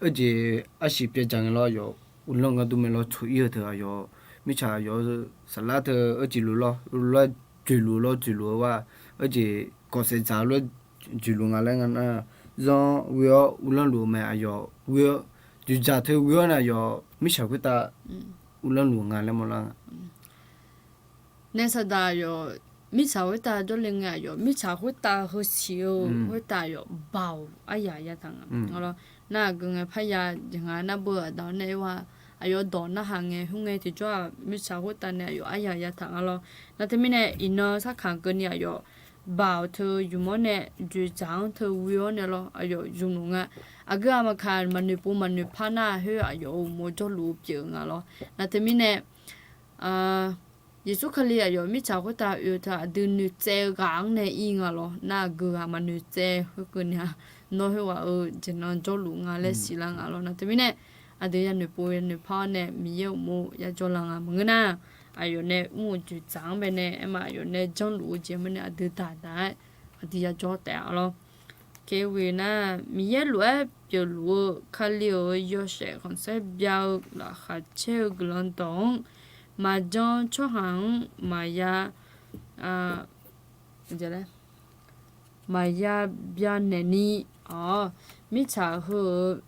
aqjeq arsiq pyaeq dzaq ngae lawr, aqyawf uvlanr gar dur mae lawr, tsoq-ir-eu teu aqyawf, mirtsaq aqyawf-eu saflar teu aqjeq luf lawr, lar dzoeqluf lawr, dzoeqluf-eu war, aqjeq kawfsaef dzaq-eu lof-aer dzoeqluf nga laer nga nar, zanr ghoe-awr uvlanr luf-eu mae. Aqyawf ghoe-awr, dzoeqdzaq teu ghoe-awr nae aqyawf mirtsaq khoertav uvlanr luf nga laer mawrlar nga. Nae saqdaq aqyawf mirtsaq khoertav jawrle ngae, aqyawf mirtsaq khoertav heusiq-eu khoertav aqyawf baoq aryaq yataq nga lawr. Nar aqgeu ngae parya jeq nga nar beu aqdaq-awr nae aer-a, aqyawf dawq narhaq ngae khoerngae tiqjawr-aq mirtsaq khoertav nae aqyawf aryaq yataq nga lawr. Nar teumirnae iqnan sarkaq keuvni aqyawf baoq teu zmq-awr nae dzoeqdzaq-anr teu ghoe-awr nae lawr aqyawf zmqluf nga. Aqgeu-aq maqkaq maqnoeq pov maqnoeq par nar khoer aqyawf-euq uqmov jawrluf-eu pyeuf-eu nga lawr. Nar teumirnae Yeqsur Kali aqyawf mirtsaq khoertav oe-eu teu aqdui noeqtsaev-eu ghaq-anr nae ir nga lawr. Nar aqgeu ghaq maqnoeqtsaev khoerkeuvni-a, nawr khoerghaq-euq jeq nan jawrluf nga laer siqlar nga lawr. Nar teumirnae aqdui yanoeq pov yanoeq par-awr nae Miqyaer uqmov yajawr lar nga maqngeur nar, aqyawf nae mr-euq dzoeqdzaq-anr baenae aerma aqyawf nae janrluf-eu jeq mirnae aqdui daqdaq-aer aqdui yajawr taef-a lawr. Keq ghoe nar, Miqyaer lof-aer pyeufluf-eu Kali-euq yawshaef khanqsaer bya-eu laqkhaq caer-eu guiqlanq dawq-anr maqjan-eu tsawrhaq-anr maqya maqya byanaeq ni, mirtsaq heu-eu,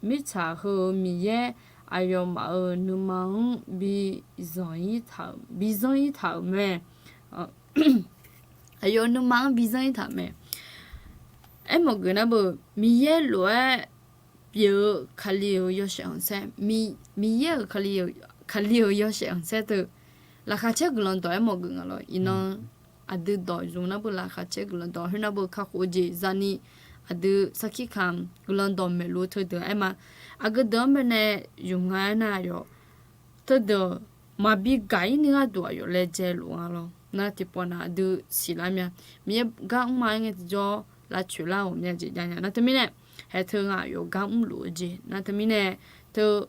mirtsaq heu-euq Miqyaer aqyawfmaf-euq nuima-anr bi zanr-ir taq-euq mae. Aqyawf nuima-anr bi zanr-ir taq-euq mae. Aermawf geuf nar beu, Miqyaer lof-aer pyeuf-eu Kali-euq yawshaef khanqsaer, Miqyaer-euq Kali-euq yawshaef khanqsaer teu laqkhaq caer guiqlanq dawq aermawf geuf nga lawr. Iqnan aqdui dawq zmq nar beu laqkhaq caer guiqlanq dawq khoer nar beu kakhof-eu jeq zani aqdui sarkir kamq guiqlanq dawq maeqluf-eu teudeuq aerma. Aqgeu deuq-anr baenae zmq nga aernar aqyawf teudeuq maqbi gaq-ir ni gharduq aqyawf laejae luf nga lawr. Nar tiqpawf nav aqdui siqlar mya, Miqyaer gar mr ma aer ngae tiqjawr lavcoeq lar ghawqmya jeq jav nya. Nar teumirnae haeq teu nga aqyawf gar mrluf-eu jeq nar teumirnae teu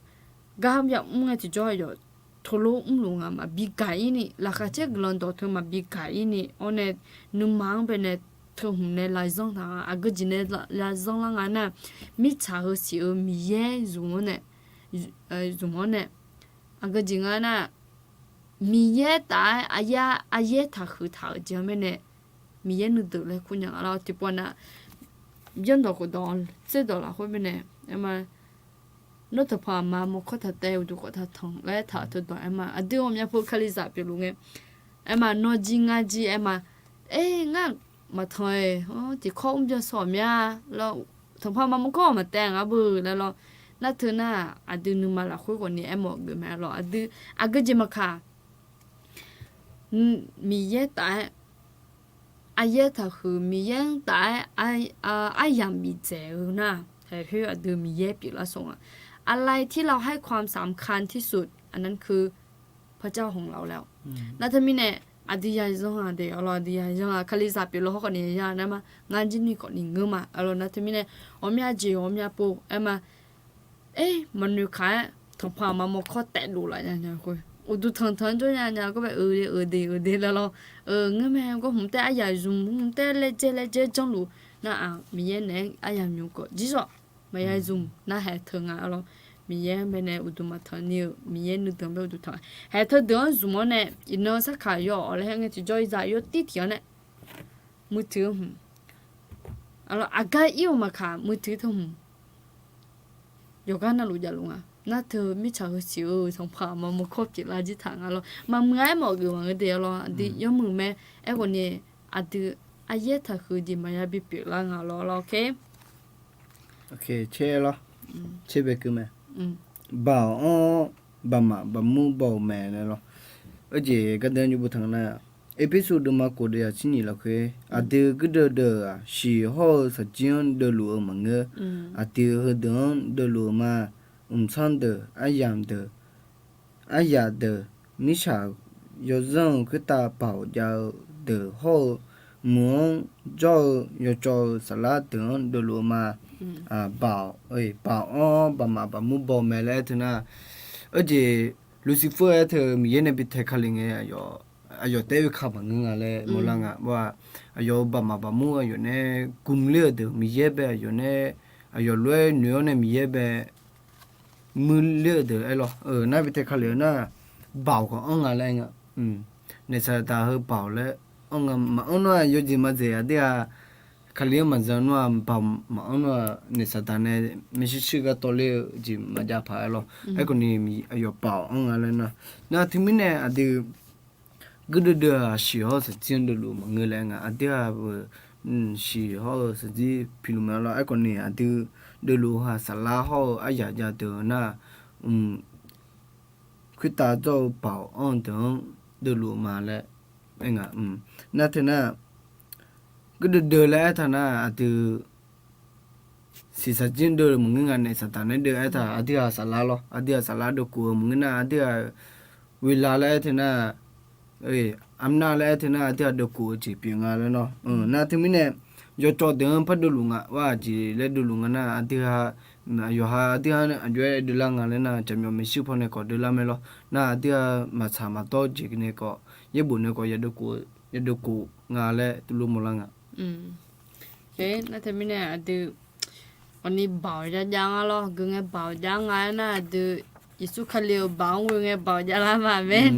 gar bya mr ngae tiqjawr aqyawf teulof mrluf nga maqbi gaq-ir ni, laqkhaq caer guiqlanq dawq teu maqbi gaq-ir ni awr nae nuima-anr baenae teuhmq nae lavzanr taq nga. Aqgeu jeq nae lavzanr lar nga nar, mirtsaq heu siq-eu Miqyaer zmq-awr nae, zmq-awr nae, aqgeu jeq nga nar, Miqyaer taf-aer aryaer taqhuiq taq-euq jeq-anr baenae Miqyaer nuideuq laer kur nya nga lawr. Tiqpawf nav byanr dawq khofdawq tserdawq lafkhoer baenae aerma, nawr tanqpanq aqma mawrkawr taq taev uqduq khawf taq tanq laer taq-eu teudawq aerma. Aqdui ghawqmya pov Kalizaq pyeufluf ngae aerma, nawr jir ngar jir aerma, er ngar maqtanq-aer tiqkawv mrbyan sawq mya lawr, tanqpanq aqma mawrkawr maqtaev ngar beu laer lawr. Nar teu nar aqdui nuima lafkhoer khawfni aermawf geuf mae lawr. Aqdui aqgeu jeq maqkaq Miqyaer taf-aer aryaer taqhuiq, Miqyaer-anr taf-aer aryamq bifdzaeq-eu nar, haeq khoer aqdui Miqyaer pyeuflar sawq nga. อะไรที่เราให้ความสำคัญที่สุด อันนั้นคือพระเจ้าของเราแล้ว Nar teumirnae aqdui yazanr-a de, aqlawq aqdui yazanr-a Kalizaq pyeufluf hawr khawfni ya nar ma, ngar jir ni khawfni ngeur ma, aqlawq nar teumirnae ghawqmya jeq ghawqmya pov aerma, er maqnoeq kaq-aer tanqpanq aqma mawrkawr taef dov laf nya nya khoer, uqduq tanqtanq-anr jawr nya nya khoer bae, euq de euq de euq de laer lawr. Ngeur mae, gawr hmq taef aryaq zmq hmq taef laejae laejae janrluf nar-aq, Miqyaer naeq-aer aryamq nymq khawf jir zawq maqya zmq nar haeq teu nga lawr. Miqyaer-anr baenae uqduq maqtanq ni-eu Miqyaer nuideuq-anr bae uqduq tanq. Haeq teudeuq-anr zmq-awr nae iqnan sarkaq yawawq laer haer ngae tiqjawr iqzaq yawtir tiq-anr nae มือถือ-anr hmq, aqlawq aqgar ir-euq maqkaq มือถือ teu hmq yawqgar navluf javluf nga. Nar teu mirtsaq heu siq-eu tanqpanq aqma mawrkawr pyeuflar jir taq nga lawr. Maqmuiq-aer mawf geuf maqngeur de lawr. Aqdui yawmuiq mae. Aerkhawfni aqdui aryaer taqhuiq jeq maqya bipyeuf lar nga lawr lawr. Tser bae keuv mae. Baoq-anr baqmaf baqmur baw-euq mae laer lawr. Aqjeq gardanr nymr bof tanq nar, Erpersu deuvma khof deuv yaqtser nyiq lafkhoer, aqdui guirdeuv deuv-aq, shiq hawr-eu saqjir-anr deuvluf-eu maqngeur. Aqdui heudeuq-anr deuvluf-eu ma. Mqsanr deuq, aryamq deuq, aryaq deuq, mirtsaq yawzanr-eu khoertav baoq jav-eu deuq hawr-eu, muiq-anr jawr-eu yawcawv-eu saflar deuq-anr deuvluf-eu ma. Baoq, baoq-anr baqmaf baqmur baw mae laer aer teu nar, aqjeq Lucifer aer teu Miqyaer nae bi tae kali ngae aqyawf aqyawf taef-aer oeka maqngeur nga laer mawrlar nga. Aqyawf-euq baqmaq baqmur aqyawf nae gmq ler-euq deuq Miqyaer bae aqyawf nae, aqyawf lof-aer noeq-awr nae Miqyaer bae muir ler-euq deuq aer lawr. Nar bi taeq Kali-eu nar, baoq khawf anr nga laer nga. Naef Saqdaq heu baoq laer anr nga. Maqanr nar-aq yawjeq maqdzaeq aqdui-aq, Kali-anr maqza nar-aq, baoq maqanr nar-aq, naef Saqdaq nae maershuir shuir gar tawv ler-eu jeq maqjav paq-aer lawr. Aerkhawf ni aqyawf baoq anr nga laer nar. Nar teumirnae aqdui guirdeuv deuv-aq shiq hawr-eu shaqjir-anr deuvluf maqngeur laer nga. Aqdui-aq, shiq hawr-eu shaqjir piluf mae lawr. Aerkhawf ni aqdui deuvluf-eu ha saflar hawr-eu aryaq jav deuq nar, khoertav jawr-eu baoq anr-eu deuq-anr deuvluf-eu ma laer aer nga. Nar teunar, guirdeuv deuv laer aertaq nar aqdui shiq shaqjir-anr deuvluf maqngeur nga. Naef Saqdaq nae deuv aertaq aqdui-aq saflar lawr. Aqdui-aq saflar deuvkuf-eu maqngeur nar aqdui-aq, ghoeqla laer aer teunar, armnar laer aer teunar aqdui-aq deuvkuf-eu jeq pyeuf nga laer nawr. Nar teumirnae yawcawv deuq-anr par deuvluf nga, aqjeq laer deuvluf nga nar aqdui-aq, yawqha aqdui-aq aqjox-aer deuvlar nga laer nar, jaqmyawf maershuir pawnae khawf deuvlar mae lawr. Nar aqdui-aq maqtsaq maqdawr jeq nae khawf, yaerbof nae khawf yadeuvkhof nga laer tuvlof mawrlar nga. Nar teumirnae aqdui awqni baoq jav jav nga lawr. Geu ngae baoq jav nga aernar aqdui Yeqsur Kali-euq baoq-anr ghoe ngae baoq javlar ma mae.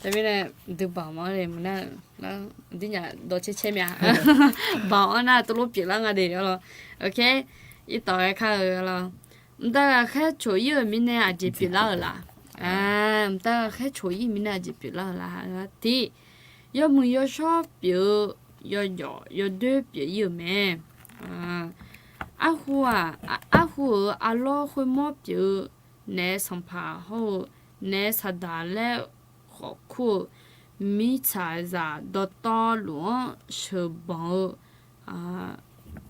Teumirnae aqdui baoq ma-anr le mq nar, aqdui nyaf dawq caer caer mya. Baoq-anr nar tuvlof pyeuflar nga de lawr. Irtawf-aer kar-eu lawr. Mqtav ghaqkhaer coq-ir-euq mirnae aqjeq pyeuflar-euq la? Mqtav ghaqkhaer coq-ir mirnae aqjeq pyeuflar-euq la? Tiq, yawmuiq yawshawr pyeuf-eu, yawjawf yawdoer pyeuf-ir-euq mae. Arhu-aq, arhu-euq arlawr khoermawr pyeuf-eu, naef sanqpaq hawr-eu, naef saqdaq laer khawf kur-eu, mirtsaqzaq dawqtawvluf-anr sheuqbanq-eu,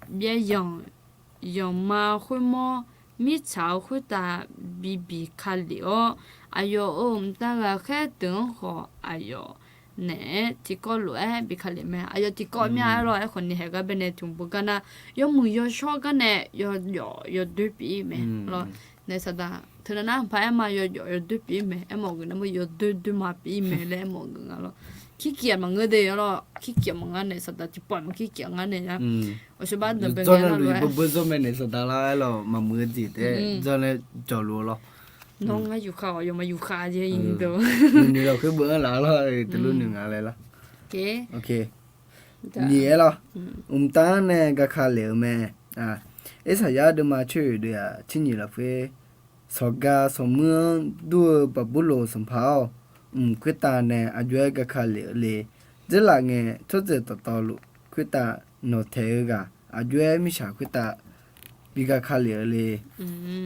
byav yanq, yanqma khoermawr, mirtsaq-eu khoertav bibiq kalef-awr, aqyawf-euq mqtav ghaqkhaer deuq-anr khawf aqyawf naeq-aer tiqkawv lof-aer bi kalef mae. Aqyawf tiqkawv mya-aer lawr. Aerkhawf ni haeq gar bae nae tiq hmq beu gar nar, yawmuiq yawshawr gar nae yawjawf yawdoer pyeuf-ir mae lawr. Naef saqdaq teunav nar paq-aer ma yawjawf yawdoer pyeuf-ir mae. Aermawf geuf nar ma yawdoer doer ma pyeuf-ir mae laer aermawf geuf nga lawr. Kirkiaf maqngeur de lawr. Kirkiaf maqngar naef saqdaq tiqpawf maqkirkiaf ngar nae nar. Awqshawr bar deuq bae ngae nar lof-aer beu beu zawr mae naef saqdaq lar-aer lawr maqmuiq-eu jeq taef-aer janr laer jawqluf-eu lawr. Nawr ngar yufkhav-awq yawma yufkhav jeq-ir deuq. Noeq lafkhoer beu-anr laf lawr teulof noeq nga laer lar. Nyiq-aer lawr. Mqtav-anr nae gaka lef-eu mae. Irsaqyar deuvma coer-eu deuq-aq tser nyiq lafkhoer, sawqga sawqmuir-anr dur-eu Baqburloq sanqpaq-awr, mq khoertav nae aqjox-aer gaka lef-eu le. Dzeurlaf ngae tsawrjeuq dawqtawvluf khoertav nawqtaeq-eu ghaq aqjox-aer mirtsaq khoertav bi gaka lef-eu le.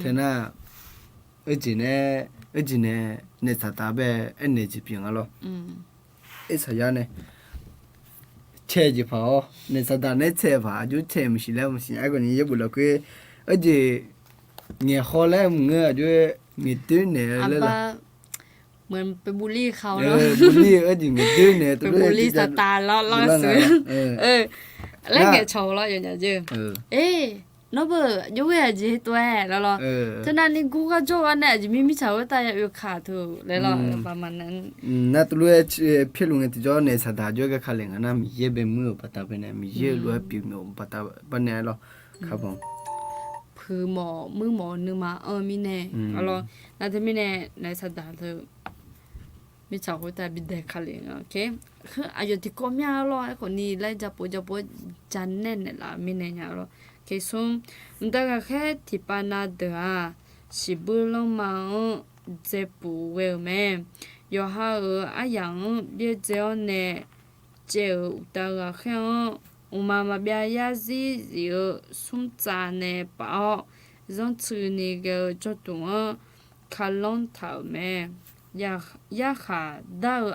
Teunar, eujeq nae, eujeq nae naef saqdaq bae aernaeq jeq pyeuf nga lawr. Irsaqyar nae cae jeq paq-awr naef saqdaq nae cae paq aqjox cae maqsiq laer maqsiq nya. Aerkhawf ni yaerbof lafkhoer, eujeq ngaeqhaw laer maqngeur aqjox-aer ngaeqdoer naeq-eu laer la. Buli-eu eujeq ngaeqdoer naeq-eu teulof-aer saqdaq lar lar-eu laer ngaeqcawq-eu lar yawnyaf jeur. Nawr beu jov-aer aqjeq tov-aer lawr lawr. Teunav ni gur gar jawr-eu gar nae aqjeq mir mirtsaq khoertav ya oekaq teu laer lawr. Nar teulof-aer pyaerluf ngae tiqjawr naef saqdaq jov-aer gaka lef nga nar Miqyaer bae muir-euq baqda bae nae Miqyaer-eu lof-aer pyeufmawf-eu baqda bae nae lawr. Karbawq puiq mawf muir mawf-eu nuima anr-eu mirnae lawr. Nar teumirnae naef saqdaq teu mirtsaq khoertav bi dae ka lef nga. Aqyawf tiqkawv mya lawr. Aerkhawf ni laer ja pov ja pov-aer ja naeq naeqlaf-eu mirnae nya lawr. Smr, mqtav ghaqkhaer tiqpav na deuq-aq, siqbuir lanrma-anr dzae puf ghae-euq mae. Yawqha-euq aryaq-anr byaerdzae-awr nae caev-euq uqtav ghaqkhaer-anr, mqmaq maqbyav yarzir zif-eu smrtsav nae paf-awr, zanrtsuini ghae-eu jawrduq-anr kalanr taq-euq mae. Yarkhaq dar-eu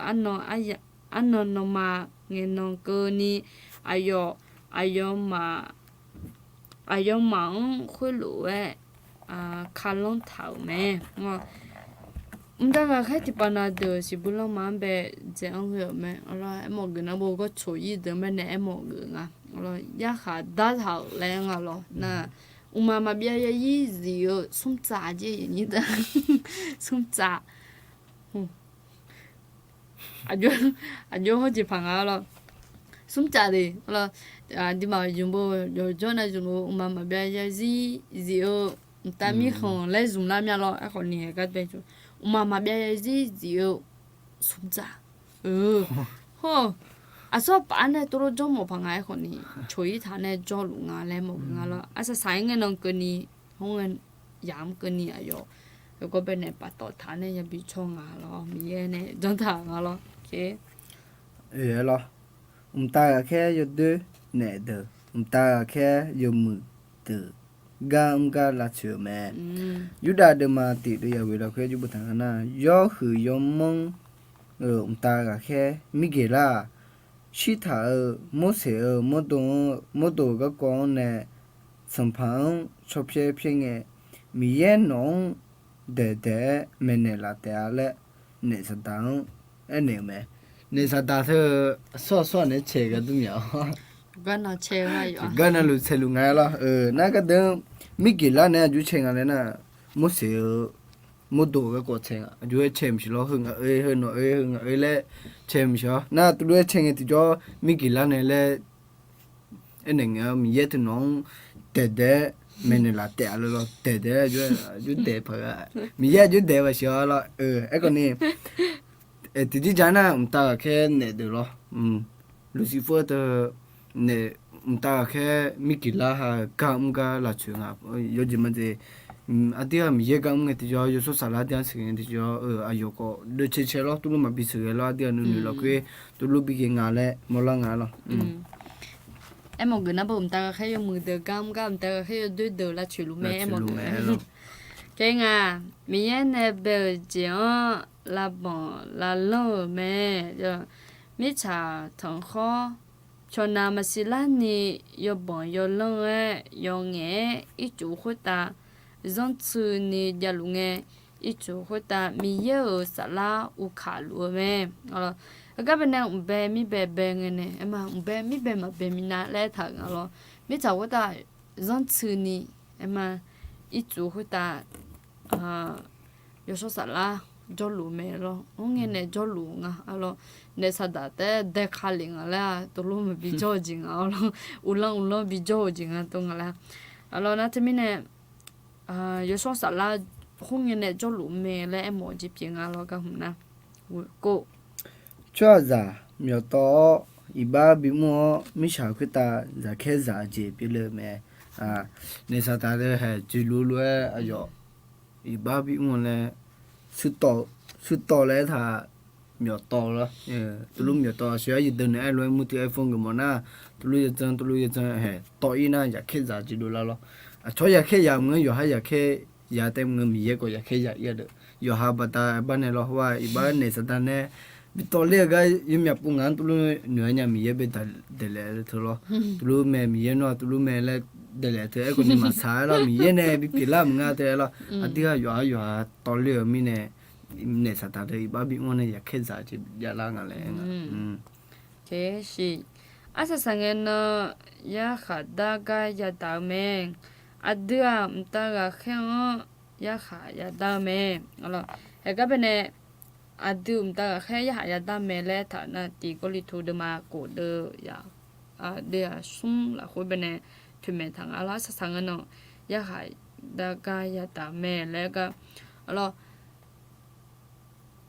arnan nawma ngaenan keuvni, aqyawf, aqyawfmaf, aqyawfmaf-anr khoerlof-aer kalanr taq-euq mae. Mqtav ghaqkhaer tiqpav na deuq siqbuir lanrma-anr bae dzae-anr ghae-euq mae. Aermawf geuf nar bo gawr tsoq-ir deuq mae nae aermawf geuf nga. Yarkhaq dartaq-euq laer nga lawr nar, mqmaq maqbyav yarzir zif-eu smrtsav jeq nyir da. Smrtsav Aqjox, aqjox hawr jeq paq nga lawr. Smrtsaf de lawr. Aqduimaf zmq bo yawqjawr nav zmq-eu mqmaq maqbyav zarzir zif-eu mqtav mirkhanq laer zmq lar mya lawr. Aerkhawf ni gar bae, mqmaq maqbyav zarzir zif-eu smrtsaf. Hawr, aqsur aqpaf-anr nae tov lof janrmawf paq nga. Aerkhawf ni coq-ir taq nae jawrluf nga laer mawf-eu nga lawr. Arsaq saq-aer ngae nan keuvni, hawr ngae yamq keuvni aqyawf yawgawr bae nae paftawf taq nae yabi caw nga lawr. Miqyaer nae janrtaq nga lawr. Oe, aer lawr. Mqtav ghaqkhaer yawdoer naeq deuq, mqtav ghaqkhaer yawmuiq deuq, gar mr gar lavtsoeq-euq mae. Yurdav deuvma tiq deuv yaqghoeq lafkhoer jir boftaq nga nar, yawhuiq yawmanr-euq mqtav ghaqkhaer Mirgeqlar-aq, shirtaq-euq Morseq-euq mawrdo-anr, mawrdo-euq garkawv-anr nae Sanqpaq-anr shawr pyaer pyaer ngae, Miqyaer nawq-anr daeqdaeq-aer maeqnaeq laf taef-a laer, naef Saqdaq-anr aernaeq-euq mae. Naef Saqdaq teu sawr sawr naeq-aer cae gar dur mya-awr, gar navluf caeluf nga lawr. Nar gardeuv-anr Mirgeqlar naeq-aer aqjox cae nga laer nar, Morseq-euq mawrdo-euq garkawv cae nga, aqjox-aer cae maqsiq lawr. Heu ngaq oe, heu nawq oe, heu ngaq oe laer cae maqsiq-awr nar, tuvlof-aer cae ngae tiqjawr Mirgeqlar nae laer aernaeq ngae-awr, Miqyaer teu nawq-anr daeqdaeq-aer maeqnaeq laf taef-a lawr. Daeqdaeq-aer aqjox daeq paq-a. Miqyaer aqjox daeq maqsiq-awr lawr. Aerkhawf ni, tiqjir ja nar, mqtav ghaqkhaer naef deuq lawr. Luqsiqfur teu naef, mqtav ghaqkhaer Mirgeqlar ha-eu gar mr gar lavtsoeq nga. Yawjeq majeq, aqdui-aq Miqyaer gar mr ngae tiqjawr, yawshawr saflar aqdui-anr sheuqghae tiqjawr, aqyawf khawf doer cae cae lawr. Tuvlof maqbi sheuqghae lawr. Aqdui-aq nuinoeq lafkhoer tuvlof bi ghae nga laer mawrlar nga lawr. Aermawf geuf nar, beu mqtav ghaqkhaer yawmuiq deuq, gar mr gar mqtav ghaqkhaer yawdoer deuq lavtsoeq luf mae. Aermawf geuf nar, Khaer nga, Miqyaer nae bae-euq jeq-anr lavbanq lavlanr-euq mae. Mirtsaq tanqkhawr pyawqnav maqsiq larni yawbanq yawlanr-aer yawngaef-aer ircuf khoertav zanrtsuini javluf ngae, ircuf khoertav Miqyaer-euq saflar uvkaq luf-eu mae. Heugar bae nae mqbae mirbae bae ngae nae aerma, mqbae mirbae maqbae minav laer aertaq-euq nga lawr. Mirtsaq khoertav zanrtsuini aerma, ircuf khoertav yawshawr saflar jawrluf mae lawr. Mr ngae nae jawrluf nga lawr. Naef Saqdaq taef-aer dae ka lef nga laer-aq, tuvlof maqbi jawr-eu jeq nga lawr. Uvlanr uvlanr bi jawr-eu jeq nga tov nga laer. Lawr nar teumirnae yawshawr saflar khoerngae nae jawrluf mae laer aermawf-eu jeq pyeuf nga lawr. Gar hmq nar, kov. Tsawrhaqzaq myawqtawv-awr iqbax bimr-awr, mirtsaq khoertav zaqkhaer zaq-eu jeq pyeufle-euq mae. Naef Saqdaq teu haeq jeqluf lof-aer aqyawf iqbax bimr-eu laer, suirtawv laer aertaq myawqtawv lawr. Tuvlof myawqtawv aqsur-aer yawdeuq naeq-aer lof-aer mur teu iPhone geufmawf nar, tuvlof yawdzan tuvlof yawdzan haeq tawv-ir nar zaqkhaer zaq jeqluf lar lawr. Aqcawq zaqkhaer zaq maqngeur, yawqhar zaqkhaer zaq taef maqngeur, Miqyaer khawf zaqkhaer zaq-ir-a deuq. Yawqha baqda bar nae lawr, hawr-aq iqbax naef Saqdaq nae bi tawvler-eu gar yawmyaq pov ngaq-anr tuvlof noeq-aer nya, Miqyaer bae daeqlaef-eu teu lawr. Tuvlof mae, Miqyaer nawr-aq tuvlof mae laer daeqlaef-eu teu. Aerkhawf ni maqsaq-aer lawr, Miqyaer nae bi pyeuflar maqngeur teu-aer lawr. Aqdui-aq yawqha yawqha tawvler-eu mirnae, naef Saqdaq deuq iqbax bimr-awr nae zaqkhaer zaq jeq javlar nga laer aer nga. Arsaq saqngae nan yarkhaq dar gar yadaq-eu mae. Aqdui-aq mqtav ghaqkhaer-anr yarkhaq yadar-eu mae. Haegar bae nae aqdui mqtav ghaqkhaer yarkhaq yadar mae laer aertaq nar, tiq Gawrliqtu deuvma kof deuv yaq, deuv yaq smr lafkhoer bae nae toeqmaeq taq nga lawr. Arsaq saqngae nan yarkhaq dar gar yadaq-eu mae laer gar, lawr,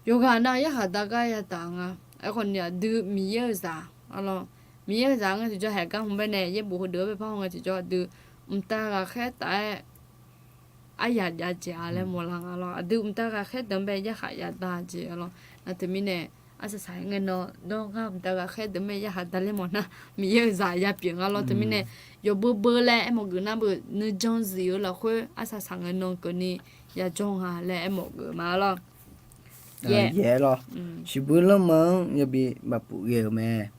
yawqghaq nav yarkhaq dar gar yadaq nga. Aerkhawf ni aqdui Miqyaer-euq zaq, lawr, Miqyaer-euq zaq ngae tiqjawr haeq gar hmq bae nae yaerbof heudeuq-anr bae par haw ngae tiqjawr aqdui mqtav ghaqkhaer taf-aer aryaq jav jeq-a laer mawrlar nga lawr. Aqdui mqtav ghaqkhaer deuq-anr bae yarkhaq yadar jeq-a lawr. Nar teumirnae arsaq saqngae nan dawr ngar mqtav ghaqkhaer deuq-anr bae yarkhaq dar laer mawf nar, Miqyaer-euq zaq ya pyeuf nga lawr. Teumirnae yawqbeu beu laer aermawf geuf nar, beu nuijan zif-eu lafkhoer arsaq saqngae nan keuvni yajawr nga laer aermawf geuf ma lawr. Yaeq lawr. Siqbuir lanrma-anr yabi bafpuf ghae-euq mae.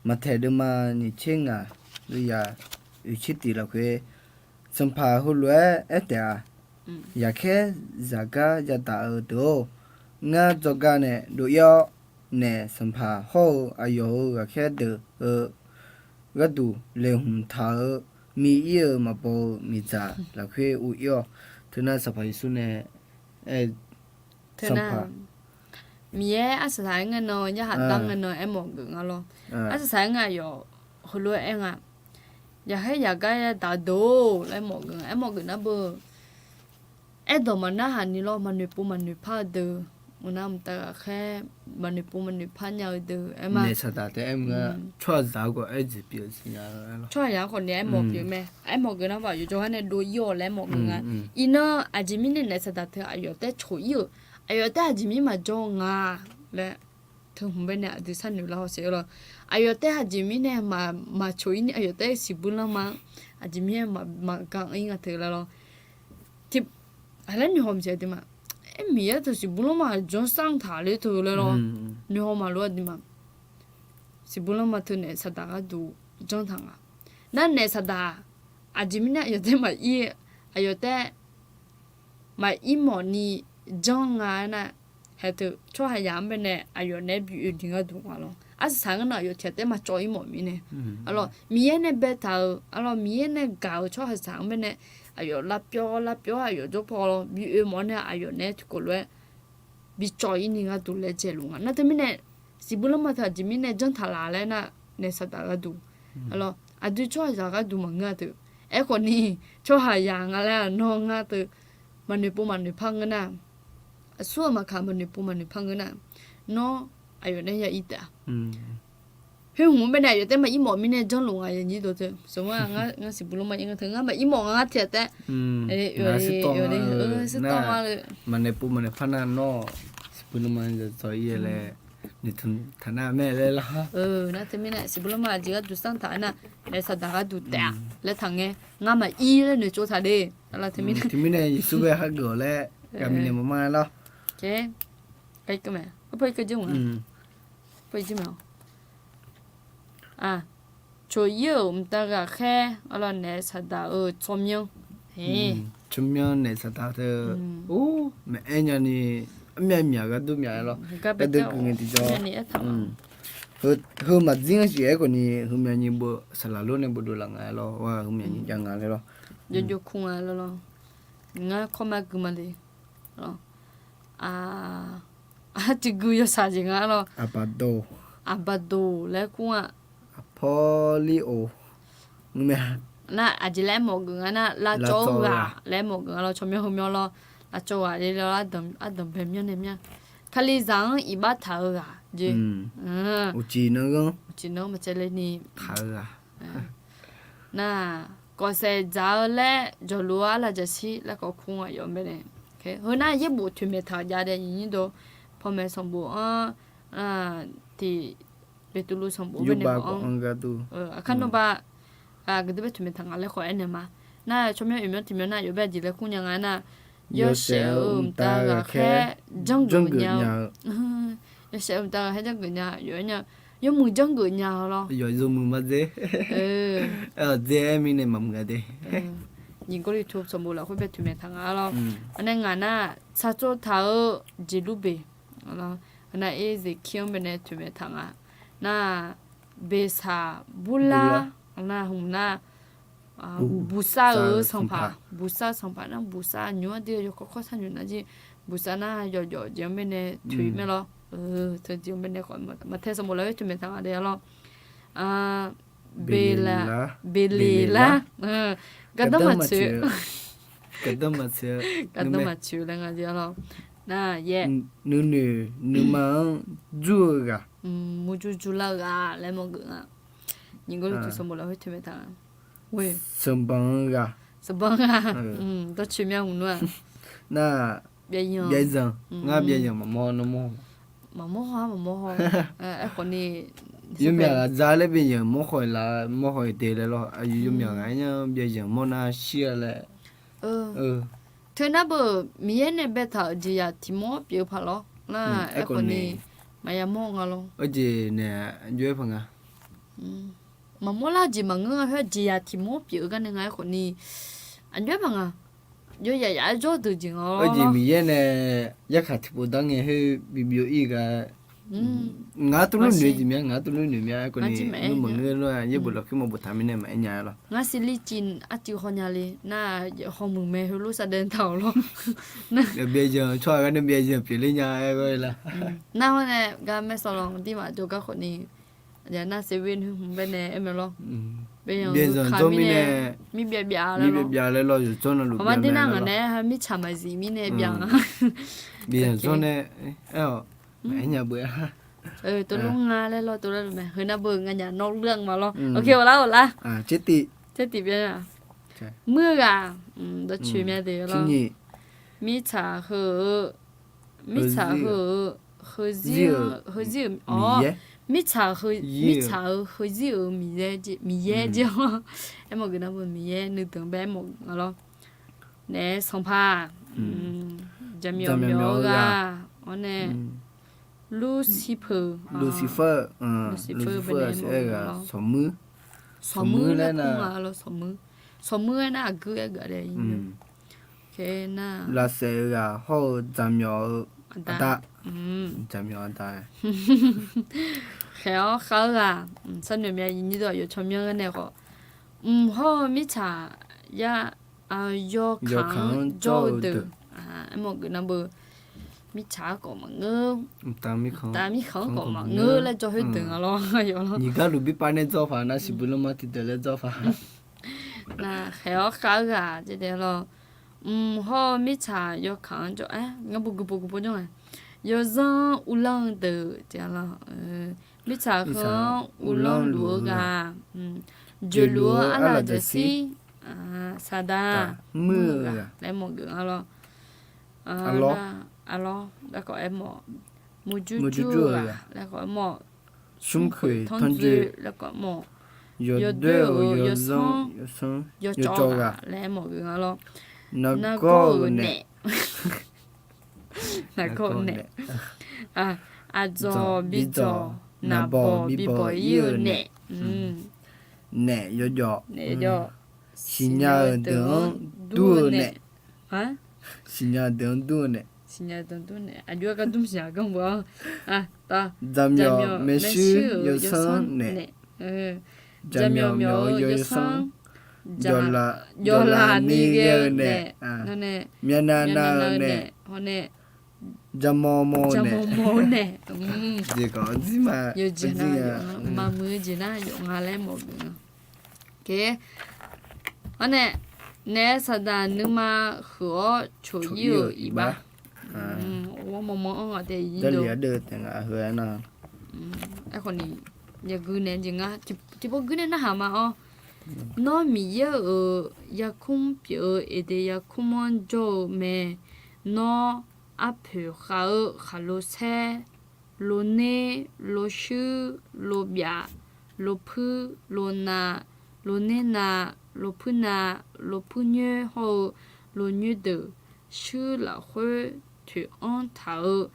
Maqtaeq deuvma nyiq tser ngaq, yaq oeq tser tiq lafkhoer, Sanqpaq heulof-aer aer taef-a, zaqkhaer zaqgar yadaq-eu deuq-or, ngar jawrgar nae dov-ir-awr, naef Sanqpaq hawr-eu aqyawf-euq ghaqkhaer deuq-eu gharduq laeqhmq taq-eu mir-ir-euq maqbaw-eu miqdzaq lafkhoer uv-ir-awq. Teunar Sanqpaq Yeqsur nae aer, Sanqpaq, Miqyaer arsaq saq-aer ngae nan, yarkhaq dar ngae nan aermawf geuf nga lawr. Arsaq saq-aer ngae aqyawf heulof-aer aer nga. Yaqkhaer yaqgar yadaq deuq-or laer aermawf geuf nga. Aermawf geuf nar beu, aerdawq maqnarhaq ni lawr, maqnoeq pov maqnoeq par-eu deuq, mqnar mqtav ghaqkhaer maqnoeq pov maqnoeq par nya-eu deuq aer ma. Naef saqdaq taef-aer mr-a, tsawrhaqzaq-eu gawq aerdzaeq pyeuf-eu siqnya-eu lawr. Tsawrhaqzaq-anr khawf ni aermawf pyeuf mae. Aermawf geuf nar baq yawjawr gar nae dov-ir-awq laer aermawf geuf nga. Iqnan aqjeq mirnae naef saqdaq teu aqyawf taef coq-ir-euq, aqyawf taef aqjeq mir maqjawr nga laer teu hmq baenae aqdui sharnoeq lar hawsher-eu lawr. Aqyawf taef aqjeq mirnae maqcoq-ir ni aqyawf taef siqbuir lanrma-anr aqjeq mirnae maqga-ir nga teu laer lawr. Tiq, aqlaer noeqhaw maqsiq aqduimaf. Aer, Miqyaer teu siqbuir lanrma janr sar taq ler teu laer lawr. Noeqhaw maqlof aqduimaf. Siqbuir lanrma teu naef saqdaq gharduq janr taq nga. Nar naef saqdaq aqjeq mirnae aqyawf taef maqir, aqyawf taef maqir mawf ni janr nga aernar, haeq teu tsawrhaqzaq-anr baenae aqyawf naeq-aer bi oe ni gharduq nga lawr. Arsaq saq-aer ngae nan aqyawf tiq ghaq taef maqcawv-ir mawf mirnae, aqlawr Miqyaer nae baetaq-euq, aqlawr Miqyaer nae gaq-euq tsawrhaqzaq-anr baenae aqyawf lavpyawr lavpyawr aqyawf jawrpaw lawr bi oe mawf-awr nae aqyawf naeq-aer tiqkawv lof-aer bi cawv-ir ni gharduq laejae luf nga. Nar teumirnae siqbuir lanrma teu aqjeq mirnae janr taq laf laer nar, naef saqdaq gharduq, aqlawr aqdui tsawrhaqzaq gharduq maqngeur-a teu. Aerkhawf ni tsawrhaqzaq nga laer-aq nawr ngar teu maqnoeq pov maqnoeq par ngeur nar, aqsur aqma kaq maqnoeq pov maqnoeq par ngeur nar, nawr aqyawf naeq-aer ya ir taef-a. Khoer hmq-anr baenae aqyawf taef maqir mawf mirnae janrluf nga yanyir dawq teu. Saqmar ngar siqbuir lanrma ir nga teu ngar maqir mawf nga ngar tiq ghaq taef. Maqnoeq pov maqnoeq par nar nawr siqbuir lanrma dzawr-ir laer noeqtmq taq nar mae laer lawr. Nar teumirnae siqbuir lanrma aqjeq gharduq sanr taq-aer nar, naef saqdaq gharduq taef-a laer taq ngae, ngar maqir laer noeqtsov taq de. Teumirnae Yeqsur bae hageuf-awq laer ghaq mirnae maqmar lawr. Coq-ir-euq mqtav ghaqkhaer, aqlawr naef saqdaq-euq tsawrmyanr. Tsawrmyanr naef saqdaq teu, or, maqaer nyani, armyav myaq gharduq myaq-aer lawr. Gardeuv guiqlanq tiqjawr, heu maqdzir-anr siq-aer khawf ni heumyav nyi saqlaq lor nae bofdov laf nga-aer lawr, heumyav nyi jav nga laer lawr. Jawrjawr kur nga laer lawr. Ngar kawrmar gui ma le. Aqjeq gui yawshaq jeq nga lawr. Aqbaqdoq laer kur nga. Aqpawrlir-or. Nar aqjeq laer mawf geuf nga nar, lavcawv-eu ghaq laer mawf geuf nga lawr. Tsawrmyanr heumyanr lawr. Lavcawv ghaq le lawr, ardanq bae myanr nae myanr. Kalizaq-anr iqbax taq-eu ghaq jeq. Uqcif nan-anr maqcaev le ni taq-eu ghaq. Nar, kawfsaef dzaq-eu laer jawqluf-eu arlaqjaqshir laer khawf kur nga yawf-anr baenae. Heu nar yaerbof toeqmaeq taq-eu jav dae nyiq nyir dawq, panmaeq sanqbof-anr, tiq, Beqtuvluv sanqbof baenae khawf-anr, aqkar nawba aqgeu deuq bae toeqmaeq taq nga laer khawf aernaeq ma. Nar tsawrmyanr oeq myanr tiq myanr nar yawf bae aqjeq laer kur nya nga nar, yawshaef-eu mqtav ghaqkhaer janrgeuf nya-eu, yawshaef-eu mqtav ghaqkhaer janrgeuf nya, yawf-aer nya, yawmuiq janrgeuf nya-eu lawr. Yawqzov muiq maqdzer, dzer-aer mirnae maqmuiq-a de. Nyiq Gawrliqtu sanqbof lafkhoer bae toeqmaeq taq nga lawr. Aqnae ngaq nar, tsaqtsov taq-eu jeqlur beq, aqnav Ezeqkir-anr baenae toeqmaeq taq nga. Nar, beqsaq burlar, aqnav hmq nar, buqsar-eu sanqpaq, buqsar sanqpaq nar buqsar nymr-anr dir yawkawr kawr sharnymr nar jir, buqsar nar yawqjawf jeq-anr baenae toeq mae lawr. Teu jeq-anr baenae khawf maqtae sanqbof lafkhoer toeqmaeq taq nga de lawr. Beqleqlar, gardanr maqtsoeq, gardanr maqtsoeq laer nga de lawr. Nar yaer, nuinoeq nuima-anr jur-eu ghaq, murjur jurlar-eu ghaq laer mawr geuf nga. Nyiq Gawrliqtu sanqbof lafkhoer toeqmaeq taq nga. Sanqbanq-eu ghaq, sanqbanq-eu ghaq, dawrcoeq myav hmq nmr-aq. Nar, byav zanq, ngar byav zanq maqmawr nawr mawr, maqmawr haw-ar maqmawr haw. Aerkhawf ni, yawmyaq ghaq za laer byav zanq mawr haw-iq laf mawr haw-iq de laer lawr. Aqyuif yawmyaq ghaq-aer nymr byav zanq mawr nar shir-a laer. Teu nar beu, Miqyaer nae baetaq-euq jeqzaq tiq mawr pyeuf-eu paq lawr nar, aerkhawf ni maqya mawr nga lawr. Aqjeq nae aqjox-aer paq nga. Maqmawr lar jeq maqngeur nga khoer jeqzaq tiq mawr pyeuf-eu gar nae nga aerkhawf ni, aqjox-aer paq nga. Yawzaq yaf-aer jawr deuq jeq nga lawr. Aqjeq Miqyaer nae yarkhaq tiqpov dar ngae khoer bi byov-ir gar, Ngaq-anr tuvlur noeq jeq mya, ngaq-anr tuvlur noeq mya. Aerkhawf ni, nymr maqngeur lor-a, yaerbof lafkhoer mawrbof taq mirnae maqaer nya-a lawr. Ngar sili cin artiv haw nya le nar, yawqhaw muiq mae heulof sardaq taq-awq lawr. Byav zanq tsawrhaq gar nae byav zanq pyeufler nya-aer ghae la. Nar hawr nae gar maersawq lanq dirmaf jawrgar khawf ni, nar seven hmq bae nae aer mae lawr. Byav zanq tsawr mirnae, mir byav byav laer lawr, yawqtsawrnav luf byav mae lawr. Hawmar nar ngaq nae mirtsaq maqzif mirnae byav nga. Byav zanq tsawr nae, aer-awq, maqaer nya beu-a. Tov lor nga laer lawr, tov lar luf mae. Heu nar beu nganyaf nawr lur-a ma lawr. Oke, ghoflar ghoflar. Tsertif byav-a. Muir-eu ghaq, dawqcoeq mya deuq lawr. Mirtsaq heu-eu, mirtsaq heu-eu, heuzir-eu, heuzir-euq, mirtsaq, mirtsaq-euq heuzir-euq Miqyaer, Miqyaer jir-awr, aermawf geuf nar beu Miqyaer nuidanq bae aermawf nga lawr. Naef-aer sanqpaq, jaqmyawf myawf-eu ghaq, awr nae, Lursifeu, Lursifeu, Lursifeu bae nae aermawf nga lawr. Sawqmuir, sawqmuir laer nar, sawqmuir aer nar aqguir aer geuf-a le. Lavsaef-eu ghaq hawr-eu jaqmyawf-eu aqda, jaqmyawf aqda. Khaeq-awr khav-eu ghaq, sharnoeq mya nyir dawq yawqcawq myanr gar nae khawf, mq hawr-eu mirtsaq ya, yawkaq-anr jawr-eu deuq, aermawf geuf nar beu, mirtsaq-anr khawf maqngeur, mqtav mirkhanq-anr khawf maqngeur laer jawr khoerdeuq nga lawr. Nyiq gar luf birpav nae jawr paq nar, siqbuir lanma tiqdeuq laer jawr paq. Nar khaeq-awr khav-eu ghaq jadae lawr, mq hawr-eu mirtsaq yawkaq-anr jawr, ngar beu guiqpov guiqpov jawr nga. Yawzanr uvlanr-eu deuq taef-a lawr. Mirtsaq heu-anr uvlanr luf-eu ghaq, joeqluf-eu arlaqjaqshir, saqdaq muir-eu ghaq laer mawf geuf nga lawr. Arlawr, arlawr laer khawf aermawf, murjur jur-eu ghaq laer khawf aermawf, smrkhoeq tanrjoe laer khawf aermawf, yawdoer-euq yawsanr, yawcawv ghaq laer aermawf geuf nga lawr. Nargawr-euq naef, nargawr-eu naef, aqdzawq bidzawq, naqbawq bibawq ir-eu naef, naef yawjawf, siqnya-euq deuq-anr dur-eu naef, siqnya-euq deuq-anr dur-eu naef, siqnya-euq deuq-anr dur naef, aqjox-aer gar dur siqnya gar beu-awr, jaqmyawf maershuir yawsanr naef, jaqmyawf myawf-eu yawsanr, jawvlaf ni ghae-eu naef, myavnav nav-eu naef, hawr nae, jamaw maw-eu naef, jeq kawf-anr jir ma, yawjeq nar, maqmuiq-eu jeq nar yawf nga laer mawf geuf nga. Hawr nae, naef-aer saqdaq nuima huiq-awr coq ir-euq iqbax, ghawrmawr mawr-anr ghaq taef ir-eu, aerkhawf ni, yagui naeq jeq nga, tiqpov gui nae narhaq ma-awr, Nawr Miqyaer-euq yarkmr pyeuf-eu Eqdeq yarkmr-anr jawr-eu mae. Nawr arpoeq khav-eu khaqlo saer, lo ner, lo shuir, lo byaf, lo puir, lo nav, lo ner nav, lo puir nav, lo puir nyoer hawr-eu lo nyoer deuq, shuir lafkhoer toeq anr taq-eu,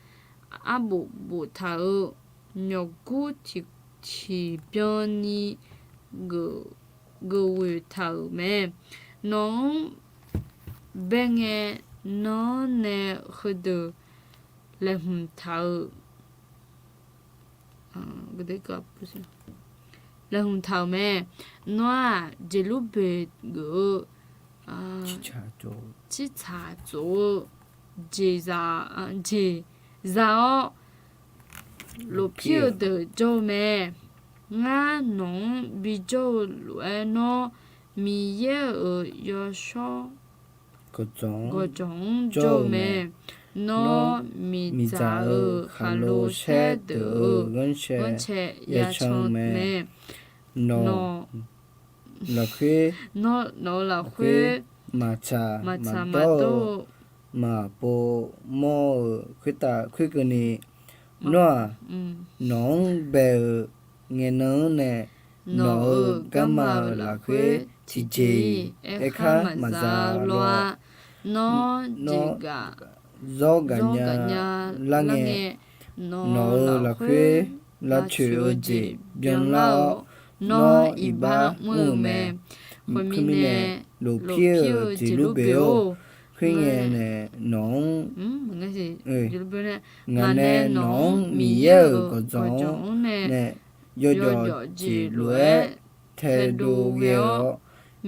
arbof bof taq-eu, myawqgur tiq tiqbyan ni geuf ghoeq taq-euq mae. Nawq-anr bae ngae, nanr nae heudeuq laeqhmq taq-eu, laeqhmq taq-euq mae. Nawr-aq, Jeqlurbeq geuf-eu cirtsaq tsof-eu jeq za-awr, lofpir-eu deuq jawr-eu mae. Ngar nawq-anr bijawr-eu lof-aer, nawr Miqyaer-euq yawshawr gawqjawq-anr jawr-eu mae. Nawr miqdzaq-euq khaqlo saer deuq-euq ghanrcae yacan mae. Nawq lafkhoer, nawr nawq-eu lafkhoer maqtsaq maqdawr-eu, maqpov mawr-euq khoertav khoerkeuvni, nawr-aq, nawq-anr bae-eu ngaenan-anr nae, nawq-euq garma-euq lafkhoer tiqjeq-iq aerkhar maqza lor-a. Nawr jeqgaq zawr gaqnya lar ngae, nawq-euq lafkhoer lavcoeq-eu jeq byanlar-awr, nawr iqbax mr-eu mae. Khoermirnae, lofpir-eu Jeqlurbeq-or, khoerngae nae nawq-anr, ngaq nae nawq-anr Miqyaer-euq gawqjawq-anr nae yawjawf jeq lof-aer taedov ghae-awr,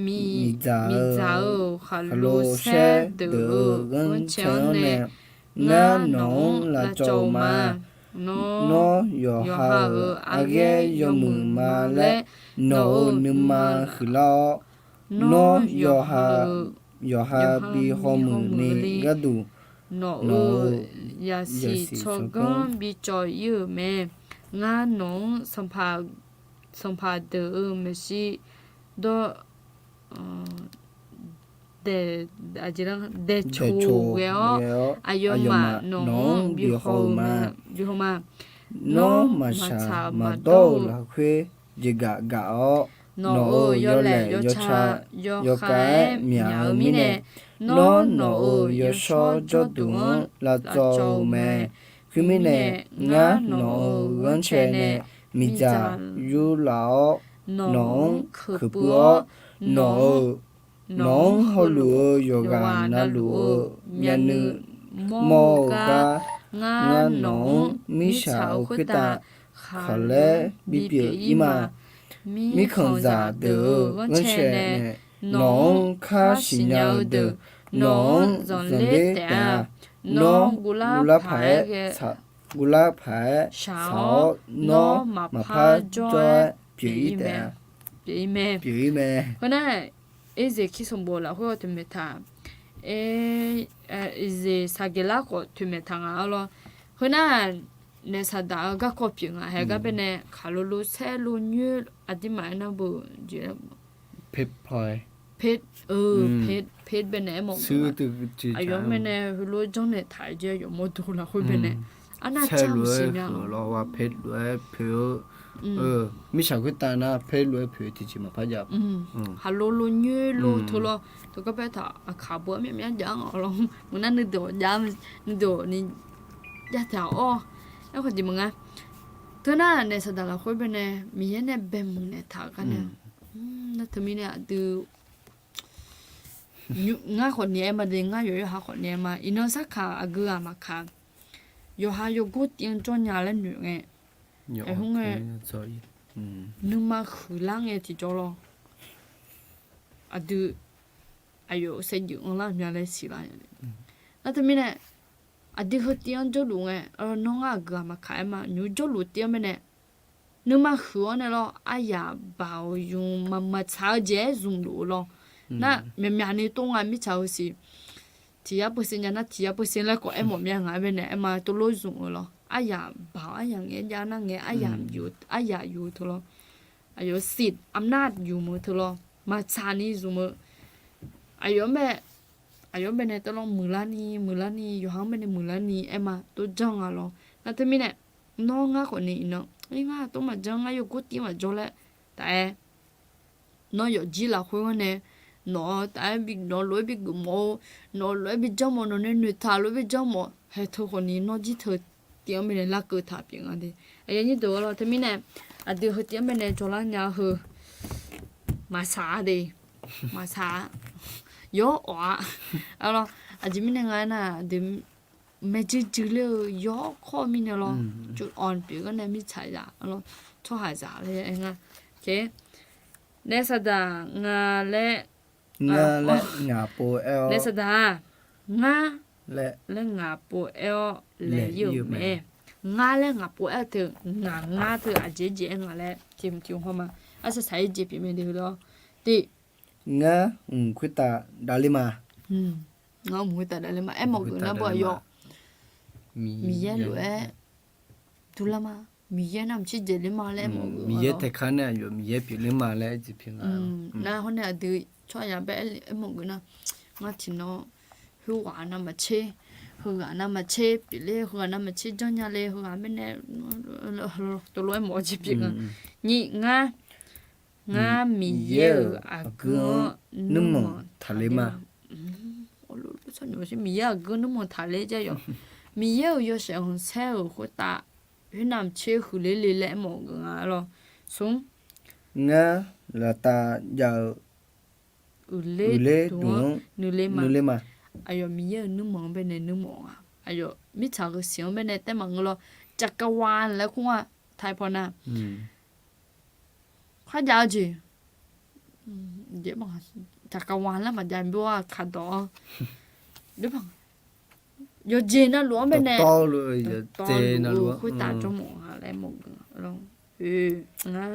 miqdzaq-euq khaqlo saer deuq-euq ghanrcae-anr nae ngar nawq-anr lavcawv-eu ma. Nawr yawqha-euq arghaer yawmuiq ma laer nawq-euq nuima huiqlar-awr, nawr yawqha bi hawmuiq ni gharduq nawq-euq zaqsiq tsawrganr bicawv ir-euq mae. Ngar nawq-anr sanqpaq deuq-euq maeqshi dawr daeqcoq ghae-awr, aqyawfmaf nawq-anr bi haw-eu ma, bi haw ma. Nawr maqtsaq maqdawr-euq lafkhoer jeqgaf gaf-awr, nawq-euq yawlaeq yawca yawkhav-aer myaq-eu mirnae, nawr nawq-euq yawshawr jawrduq-anr lavcawv-eu mae. Khoermirnae, ngar nawq-euq ghanrcae nae miqdzaq yurlaf-awr, nawq-anr keuqpuiv-awr, nawq-euq, nawq-anr hawluf-eu yawqghaq navluf-eu myavnuiv mawr-eu gar, ngar nawq-anr mirtsaq-euq khoertav khaqlaer bipyeuf ir ma. Mirkhanqzaq deuq-euq ghanrcae nae nawq-anr kar siqnya-eu deuq, nawq-anr zanqler taef-a. Nawr guvlar paq-aer, guvlar paq-aer shaq-awr, nawr maqpar jawr-aer pyeuf ir taef-a. Pyeuf ir mae. Khoernar, Erzeq kirsanqbof lafkhoer-eu toeqmaeq taq, Erzeq saqgeqlar khawf toeqmaeq taq nga-a lawr. Khoernar, naef saqdaq-eu garkawv pyeuf nga hae gar baenae khaqlo lo saer lo nyoer aqdirmaf aernar beu jeq, pe, pe, baenae aermawf nga. Aqyawf-anr baenae heulof-aer janrnaeq taq-eu jeq yawqmawr deuq lafkhoer baenae arnav car maqsiq nya-a. Mirtsaq khoertav nar pe lof-aer poeq-eu tiqjeq maqpar jav. Khaqlo lo nyoer lo teu lawr, teu gar bae taq aqkaq beu-a myavmyav jav nga lawr. Maqnar nuideuq jav, nuideuq ni jav taef-a-awr, aerkhawf jeq maqnga. Teunar naef saqdaq lafkhoer baenae Miqyaer nae baemuiq naeq taq-eu gar nae, nar teumirnae aqdui ngar khawf ni aer ma de, ngar yawqha khawf ni aer ma. Iqnan sarkaq aqgeu ghaq maqkaq, yawqha yawgor tiv-anr jawr nya laer noeq ngae, aerhmr ngae, nuima huiqlar ngae tiqjawr lawr. Aqdui aqyawf saevdzeuf anrlar mya laer siqlar nya. Nar teumirnae aqdui heu tiv-anr jawrluf ngae, nawr ngar aqgeu ghaq maqkaq aer ma, nymr jawrluf tiv-anr baenae nuima huiq-awr nae lawr, aryaq baq-eu zmq maqmaqtsaq-eu jeq-aer zmqluf-eu lawr. Nar myaqmyaq ni tov nga mirtsaq-eu siq. Tiq yar peusen nya nar tiq yar peusen laer khawf aermawf mya nga baenae aer ma, tov lof zmq-eu lawr. Aryaq baq-awr aryaq ngaeq-aer jav nar ngaeq-aer aryaq yuf-eu teu lawr. Aqyawf siq armnar yuf-eu teu lawr. Maqtsaq ni zmq-eu. Aqyawf-anr bae, aqyawf-anr baenae tov lawr muiqlar ni muiqlar ni yawqha-anr baenae muiqlar ni aer ma tov janr nga lawr. Nar teumirnae nawr ngar khawf ni iqnan, ngar tov maqjanr, ngar yawgor tiv maqjawr laer taf-aer, nawr yawfjir lafkhoer-anr nae nawq-eu taf-aer bi nawq lof-aer bi geufmawf-eu, nawq lof-aer bi janrmawf, nawq nae noeqtaq lof-aer bi janrmawf hae teu khawf ni nawr jir teu tiv-anr baenae larkeuv taq pyeuf nga de. Aqyuif aqnyir deuq-a lawr, teumirnae aqdui heu tiv-anr baenae jawrlar nya heu maqsaq-a de. Maqsaq-a. Yawr awq-a. Aqjeq mirnae nga aernar, aqdui maeqjuir juir ler-eu yawkawr mirnae lawr, tsov-anr pyeuf gar nae mirtsaqzaq lawr, tsawrhaqzaq laer aer nga. Naef saqdaq nga laer, nga laer ngaq pov aer-awr, naef saqdaq-a, ngar laer ngaq pov aer-awr laeq ir-euq mae. Ngar laer ngaq pov aer-eu teu, ngaq ngar teu aqjeq jeq aer nga laer tiq hmq tiq hmq haw ma. Arsaq saq-ir jeq pyeuf mae de lawr. Tiq, ngar mq khoertav davler ma. Ngar mq khoertav davler ma. Aermawf geuf nar beu aqyawf Miqyaer lof-aer durlar ma. Miqyaer navmaqtser dzaeqler ma laer aermawf geuf. Miqyaer taeq kar nae aqyawf Miqyaer pyeufler ma laer aer jeq pyeuf nga. Nar hawr nae aqdui tsawrhaq ya bae aermawf geuf nar, ngar tiqnan khoerghaq navmaqtser, heughaq navmaqtser pyeufler, heughaq navmaqtser janrnya le, heughaq mirnae tov lof aermawf-eu jeq pyeuf nga. Nyiq, ngar, ngar Miqyaer-euq aqgeu-anr nuirmanq taqler ma. Miqyaer aqgeu nuirmanq taqler jaer yawq. Miqyaer-euq yawshaef khanqsaer-euq khoertav khoer navmaqtser huiqler le laer aermawf geuf nga lawr. Smr, ngar laftav jav-eu uiqler duq-anr nuiler ma. aqyawf Miqyaer-euq nuirmanq-anr baenae nuirmanq nga. Aqyawf mirtsaq-euq siq-anr baenae taef maqngeur lawr. จักรวาล laer kur nga, ไทย paw nar คาดเดา jeq. จักรวาล laer maqjav bor-a kaqdawq-awr. Yawqjeq navluf-anr baenae, khoertav jawrmawf nga laer mawf geuf lawr. Ngar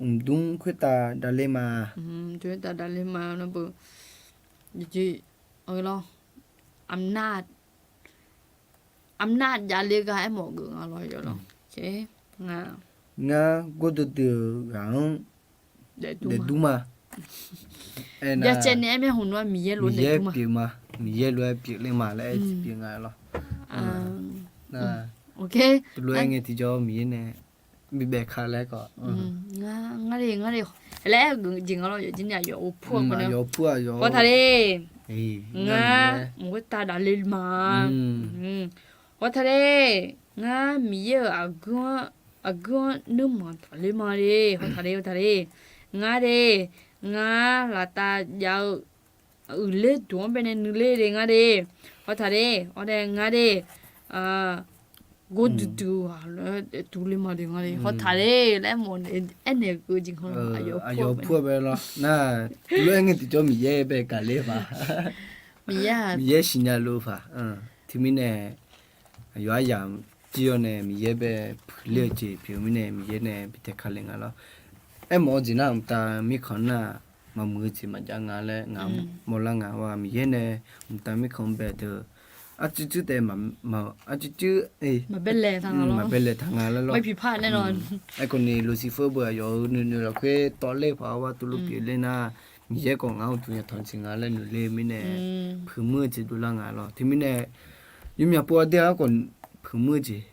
mqdmr khoertav davler ma. Khoertav davler ma nar beu, jeq, lawr, อำนาจ javle gar aermawf geuf nga lawr yawf lawr. Ngar gordui dui-euq ghaq-anr daefdur ma. Aernar, Miqyaer pyeuf ma, Miqyaer lof-aer pyeufler ma laer aer tiqpyeuf nga lawr. Teulof-aer ngae tiqjawr Miqyaer nae bi baef ka laer khawf, ngar, ngar le, ngar le laer aer-eu jeq nga lawr. Yawfjir ni aqyawf-euq pur-aq, aqyawf pur-aq yawf. Hawtaq le. Ngar mq khoertav davle ma. Hawtaq le. Ngar Miqyaer-euq aqguir-anr nuirmanq taqler ma le. Hawtaq le, hawtaq le. Ngar de, ngar laftav jav-eu uiqler duq-anr baenae nuiler le ngar de. Hawtaq le, hawtaq le ngar de. Gordui dui-eu ghaq laer daefdur le ma de ngar de. Hawtaq le laer mawf-eu aernaeq-eu jeq nga lawr. Aqyawf pur-eu bae lawr nar, teulof-aer ngae tiqjawr Miqyaer bae gaqler paq. Miqyaer siqnya luf paq. Teumirnae aqyawf aryamq jir-awr nae Miqyaer bae puiqler-eu jeq pyeuf-eu mirnae Miqyaer nae bi taeq ka le nga lawr. Aermawf-eu jeq nar mqtav mirkhanq nar maqmuiq-eu jeq maqjav nga laer ngaq mawrlar nga. Aqyawf Miqyaer nae mqtav mirkhanq-anr bae deuq arcuir cuir taef, arcuir cuir, maqbae laeq taq nga laer lawr. Aerkhawf ni Lucifer beu aqyawf-euq nuinoeq lafkhoer tawvler paq-awr tuvlof pyeufler nar, Miqyaer khawf ngaq-anr uqduq yatanq siq nga laer noeqler-eu mirnae puiqmuir-eu jeq dovlar nga lawr. Teumirnae yawmyaq pov aqdui-aq khawf puiqmuir-eu jeq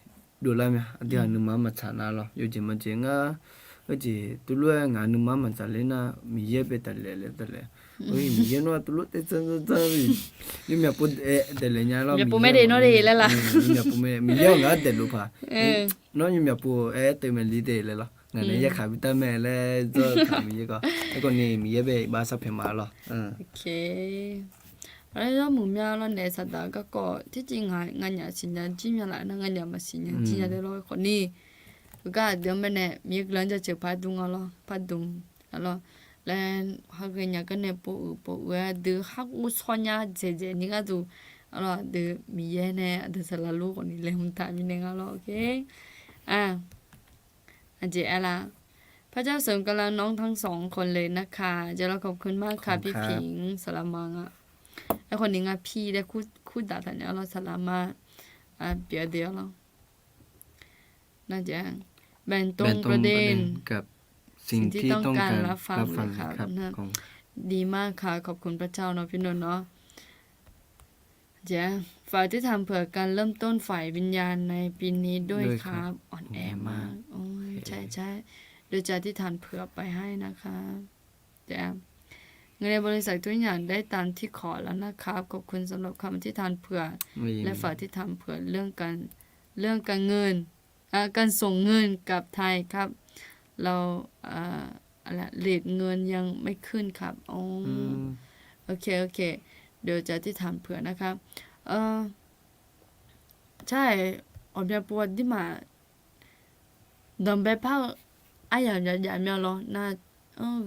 dovlar mya. Aqdui-aq nuima-anr maqtsaq nar lawr. Yawjeq majeq ngar, heujeq tuvlof-aer ngaq nuima-anr maqdzaq ler nar Miqyaer bae taqlaeq laer taqlaeq. Miqyaer nawr tuvlof taev dzanr dzanr dzanr-i. Yawmyaq pov aer daeqlaeq nya lawr. Yawmyaq pov mae, Miqyaer-aq ngaq-anr daeqluf paq. Nawr yawmyaq pov aer teumaeq li de laer lawr. Ngaq nae yaerkhaq bi dar mae laer dzawr-eu taq Miqyaer khawf. Aerkhawf ni Miqyaer bae iqbax sharpaeq ma lawr. Aqyawf muiq mya lawr naef saqdaq garkawv tiqjeq nganyaf siqnya jir mya laf nar nganyaf maqsiqnya jir nya de lawr. Aerkhawf ni heugar aqdui-anr baenae Miqyaer guiqlanq jaceuq pardmr nga lawr, pardmr lawr. Laer haghae nya gar nae pov uiq pov uiq-aer aqdui khar guvsaw nya dzaeqdzaeq ni gharduq, aqdui Miqyaer nae aqdui saqlaq luf khawf ni laeqhmq taq mirnae nga lawr. Aqjeq aerlar, พระเจ้าทรงกำลังน้องทั้งสองคนเลยนะคะ เดี๋ยวเราขอบคุณมากค่ะพี่ผิง สลามา Aerkhawf ni ngar พี่ laer kurdaq taq nya lawr, สลามา pyeuf de lawr. แบ่งตรงประเด็นกับสิ่งที่ต้องการรับฟังเลยครับ ดีมากค่ะ ขอบคุณพระเจ้าเนาะพี่นนท์เนาะ เดี๋ยว ฝากอธิษฐานเผื่อการเริ่มต้นฝ่ายวิญญาณในปีนี้ด้วยครับ อ่อนแอมาก โอ้ย ใช่ใช่ เดี๋ยวจะอธิษฐานเผื่อไปให้นะคะ เดี๋ยว เงินในบริษัททุกอย่างได้ตามที่ขอแล้วนะครับ ขอบคุณสำหรับคำอธิษฐานเผื่อ และฝากอธิษฐานเผื่อเรื่องการ เรื่องการเงิน อ่า การส่งเงินกลับไทยครับ เรา อ่า อะไร เรทเงินยังไม่ขึ้นครับ อ๋อ โอเค โอเค เดี๋ยวจะอธิษฐานเผื่อนะครับ เออ ใช่ ghawqmya pov-a dirmaf danqbae par-eu aryamq jav jav mya lawr nar,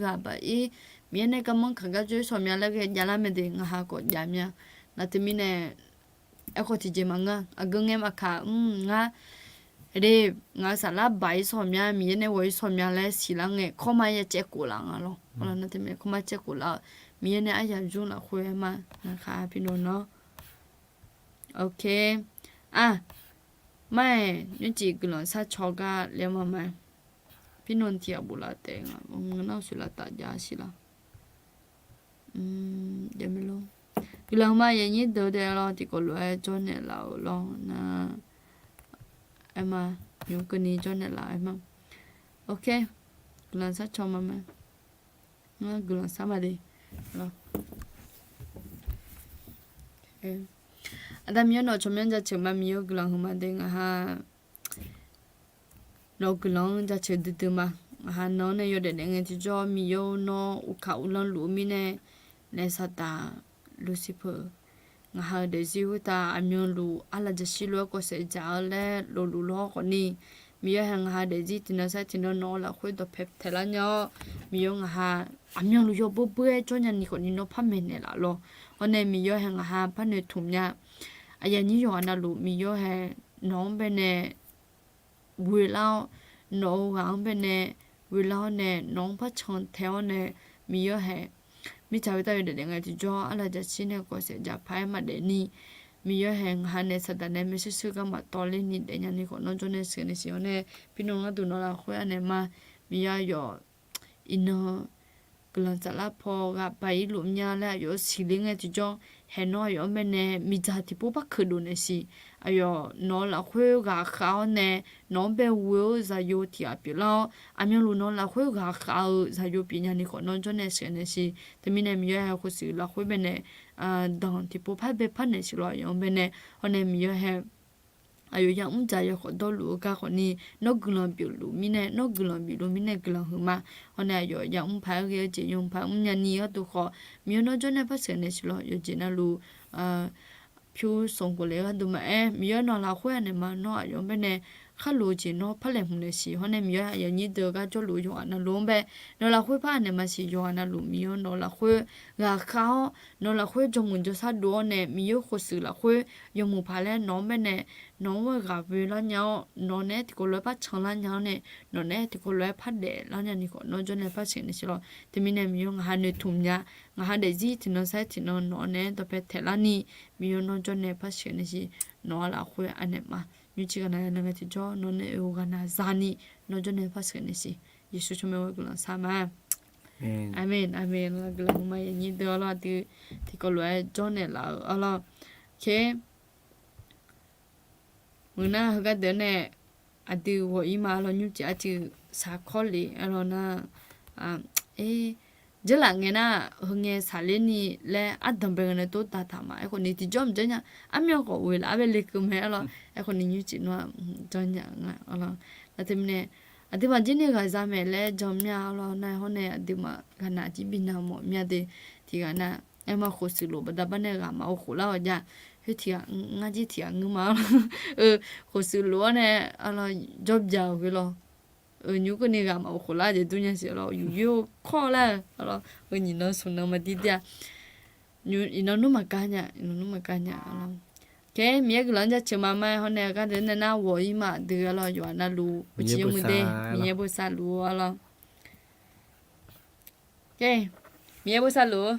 ghaq baq-ir Miqyaer nae garmanr kaq gar jawr-ir sawq mya laer ghae javlar mae de, ngaq ha khawf jav mya. Nar teumirnae aerkhawf tiqjeq maqngeur, aqgeu ngae maqkaq mr ngar de, ngaq saflar baq-ir sawq mya, Miqyaer nae ghawq-ir sawq mya laer siqlar ngae kawrmar ya caev khof laf nga lawr. Nar teumirnae kawrmar caev khof laf-eu Miqyaer nae aryamq jur lafkhoer aer ma, ngaq kaq-a พี่นนท์เนาะ Ok. Aq, mar-aer nymrcif guiqlanq sharcaw gar laer ma ma. พี่นนท์ tiqghaq bof laf taef nga, ngeur nar-eu soeqlaf taf jav siq laf. Javmae lor. Guiqlanq ma yanyir deuq dae lawr tiqkawv lof-aer jawrnaeq laf-euq lawr nar, aer ma, nymr keuvni jawrnaeq laf-aer ma. Ok. Guiqlanq sharcaw ma ma. Ngar guiqlanq shar ma de. Aqda Miqyaer nawq tsawrmyanr jaceuq ma, Miqyaer-eu guiqlanq huiqma de ngaq ha. Nawq-eu guiqlanq-anr jaceuq duidui ma. Ngaq ha nan-anr nae yawdaef daef ngae tiqjawr Miqyaer-or, nawr uvkaq uvlanr luf-eu mirnae naef saqdaq Lucifer ngaq ha-euq daefzir khoertav aqmyanluf arlaf jaqshir lof-aer kawvsaef dzaq-eu laer lofluf lawr khawfni, Miqyaer hae ngaq ha daefzir tiqnan sar tiqnan nawq-eu lafkhoer dawqpae taeqlar nya-awr, Miqyaer ngaq ha aqmyanluf yawbeur beur-aer jawr nyani khawfni nawr par maeqnaeq laf lawr. Hawr nae Miqyaer hae ngaq ha par noeqtmq nya. Aqyuif aqnyir yawqghaq navluf Miqyaer hae nawq-anr baenae ghoelar-awr, nawq-eu ghaq-anr baenae ghoelar-awr nae nawq-anr par can tae-awr nae, Miqyaer hae mirtsaq khoertav yawdaef daef ngae tiqjawr arlaf jaqshir nae kawvsaef dzaq paq-aer maqdaef ni, Miqyaer hae ngaq ha nae saqdaq nae maershuir shuir gar maqtawv ler ni daef nyani khawf nawr jawr nae sheuqnaeq siq-awr nae, pirnmr gharduq nawq-eu lafkhoer anaeq ma. Miqyaer aqyawf iqnan guiqlanq saflar paw ghaq baq-ir luf mya laer aqyawf-anr siqler ngae tiqjawr, haeq nawr aqyawf-anr baenae miqdzaq tiqpov par keuqdov naeq siq. Aqyawf nawq-eu lafkhoer ghaq khav-awr nae nawq-anr bae ghoe-eu zaqyo tiq ghaq pyeuflar-awr, aqmyanluf nawq-eu lafkhoer ghaq khav-eu zaqyo pyeufnya ni khawf nawr jawr nae sheuqnaeq siq. Teumirnae Miqyaer hae khofshuif lafkhoer baenae danq tiqpov par bae par naeq siq lawr aqyawf-anr baenae. Hawr nae Miqyaer hae aqyawf yamr dzaq yawkhawf dawrluf-eu gar khawfni, nawr guiqlanq pyeufluf mirnae, nawr guiqlanq bifluf mirnae guiqlanq huiqma. Hawr nae aqyawf yamr paq-aer ghae-eu jeq yamr paq mrnya ni gharduq khawf, Miqyaer nawr jawr nae par sheuqnaeq siq lawr. Yawqjeq navluf pyur sanqkhof le gharduq maqaer, Miqyaer nawq-eu lafkhoer anaeq ma. Nawr aqyawf-anr baenae kharluf-eu jeq nawr par laeqhmq naeq siq. Hawr nae Miqyaer aqyuif aqnyir deuq-eu gar jawrluf-eu yawqghaq navluf-anr bae, nawq-eu lafkhoer par anaeq ma siq. Yawqghaq navluf Miqyaer nawq-eu lafkhoer ghaq khav-awr, nawq-eu lafkhoer jawrmuiq jawrshar dov-awr nae, Miqyaer khofshuif lafkhoer yawmuiq paq laer nawq-anr baenae nawq-anr ghoer ghaq ghoe lar nya-awr, nawq naeq-aer tiqkawv lof-aer par can lar nya-awr nae, nawq naeq-aer tiqkawv lof-aer par daef lar nya ni khawf nawr jawr nae par sheuqnaeq siq lawr. Teumirnae Miqyaer ngaq ha noeqtmq nya. Ngaq ha daefzir tiqnan sar-aer tiqnan nawq naeq-aer dawqpae taeqlar ni, Miqyaer nawr jawr nae par sheuqnaeq siq. Nawq-eu lafkhoer anaeq ma. Nymrcif ghaq nav yanae ngae tiqjawr nawq nae oeq ghaq nav zani, nawr jawr nae par sheuqnaeq siq. Yeqsur tsawrmyanr-aer guiqlanq shar ma. Aqmeq, aqmeq. Guiqlanq huiqma aqnyir deuq-awr lawr, aqdui tiqkawv lof-aer jawrnaeq laf-euq-awr lawr. Khe, meuq nar heugar deuq nae aqdui ghawq-ir ma-awr lawr, nymrcif arcuiv shaqkawr le-awr lawr nar, e, dzeurlaf ngae nar, heungae shaqler ni laer ardanqbae ngae nae tov daqtaq ma. Aerkhawf ni tiqjawr mq janr nya, armyan khawf ghoe laf-aer bae lekeuv mae-awr lawr. Aerkhawf ni nymrcif nawr-aq, janr nya nga-awr lawr. Nar teumirnae aqduimaf jir ni ghaqza maeq laer jan mya-awr lawr. Nar hawr nae aqduimaf ghaqnaq jir bi nav mawf mya de. Tiqghaq nar, aerma khofshuif lof baqda bar nae ghaq maqghof khof lar-awq jav. Khoer tiqghaq ngar jir tiqghaq ngeur ma-awr lawr. Khofshuif lof-awr nae jawr byaq-euq ghoe lawr. Nymr keuvni ghaq maqghof khof lar jeq dur nya siq-awr lawr, yuqyoer-eu kawr lar-eu-awr lawr, heu nyiq nan smq nan maqdir dir-a. Iqnan nmr maqgar nya, iqnan nmr maqgar nya-awr lawr. Khe, Miqyaer guiqlanq-anr jaceuq ma ma-aer hawr nae gar deuq nae nar ghawq-ir ma aqdui-awr lawr, yawqghaq navluf uqcif yawmuiq de, Miqyaer bosav luf-awr lawr. Khe, Miqyaer bosav luf-awr.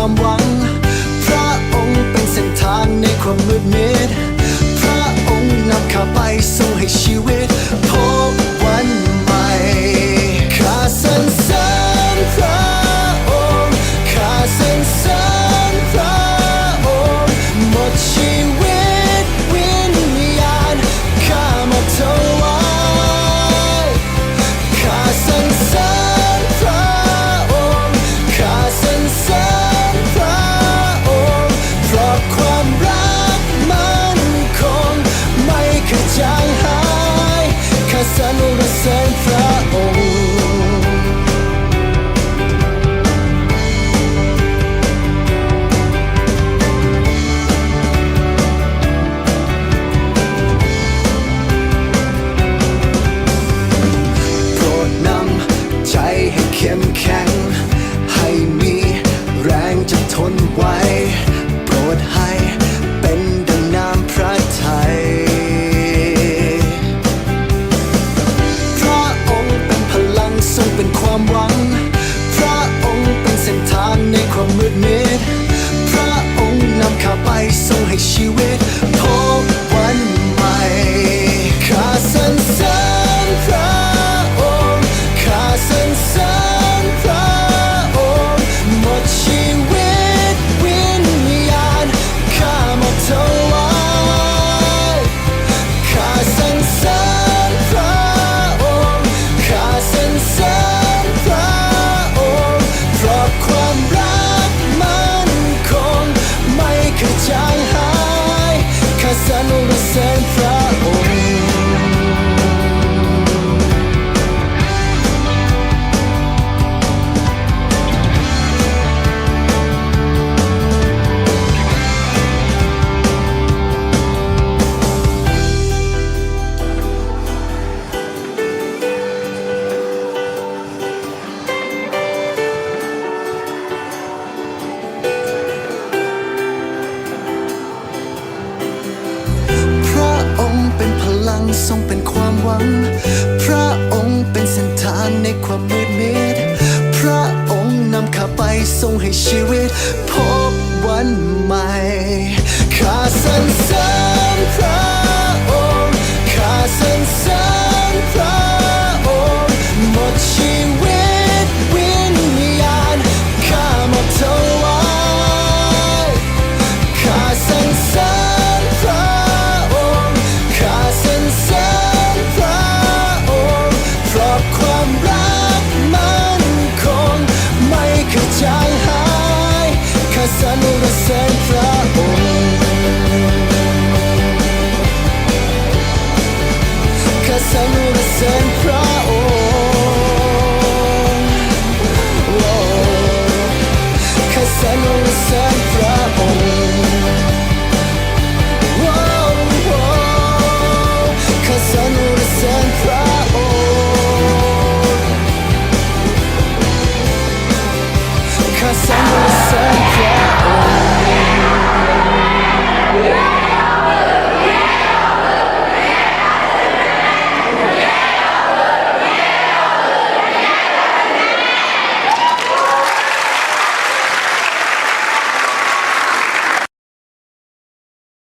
ความหวัง พระองค์เป็นเส้นทางในความมืดมิด พระองค์นำข้าไปทรงให้ชีวิตพบวันใหม่ ข้าสรรเสริญพระองค์ ข้าสรรเสริญพระองค์ หมดชีวิตวิญญาณ ข้ามอบถวาย ข้าสรรเสริญพระองค์ ข้าสรรเสริญพระองค์ เพราะความรักมั่นคง ไม่เคยจางหาย ข้าสรรเสริญพระองค์ โปรดนำใจให้เข้มแข็ง ให้มีแรงจะทนไหว โปรดให้เป็นดังน้ำพระทัย พระองค์เป็นพลังทรงเป็นความหวัง พระองค์เป็นเส้นทางในความมืดมิด พระองค์นำข้าไปทรงให้ชีวิตพบวันใหม่ ข้าสรรเสริญพระองค์ ข้าสรรเสริญพระองค์ หมดชีวิตวิญญาณ ข้ามอบถวาย ข้าสรรเสริญพระองค์ ข้าสรรเสริญพระองค์ เพราะความรักมั่นคง ไม่เคยจางหาย ข้าสรรเสริญพระองค์ พระองค์เป็นพลังทรงเป็นความหวัง พระองค์เป็นเส้นทางในความมืดมิด พระองค์นำข้าไปทรงให้ชีวิตพบวันใหม่ ข้าสรรเสริญพระองค์ ข้าสรรเสริญพระองค์ หมดชีวิตวิญญาณ ข้ามอบถวาย ข้าสรรเสริญพระองค์ ข้าสรรเสริญพระองค์ เพราะความรักมั่นคง ไม่เคยจางหาย ข้าสรรเสริญพระองค์ ข้าสรรเสริญพระ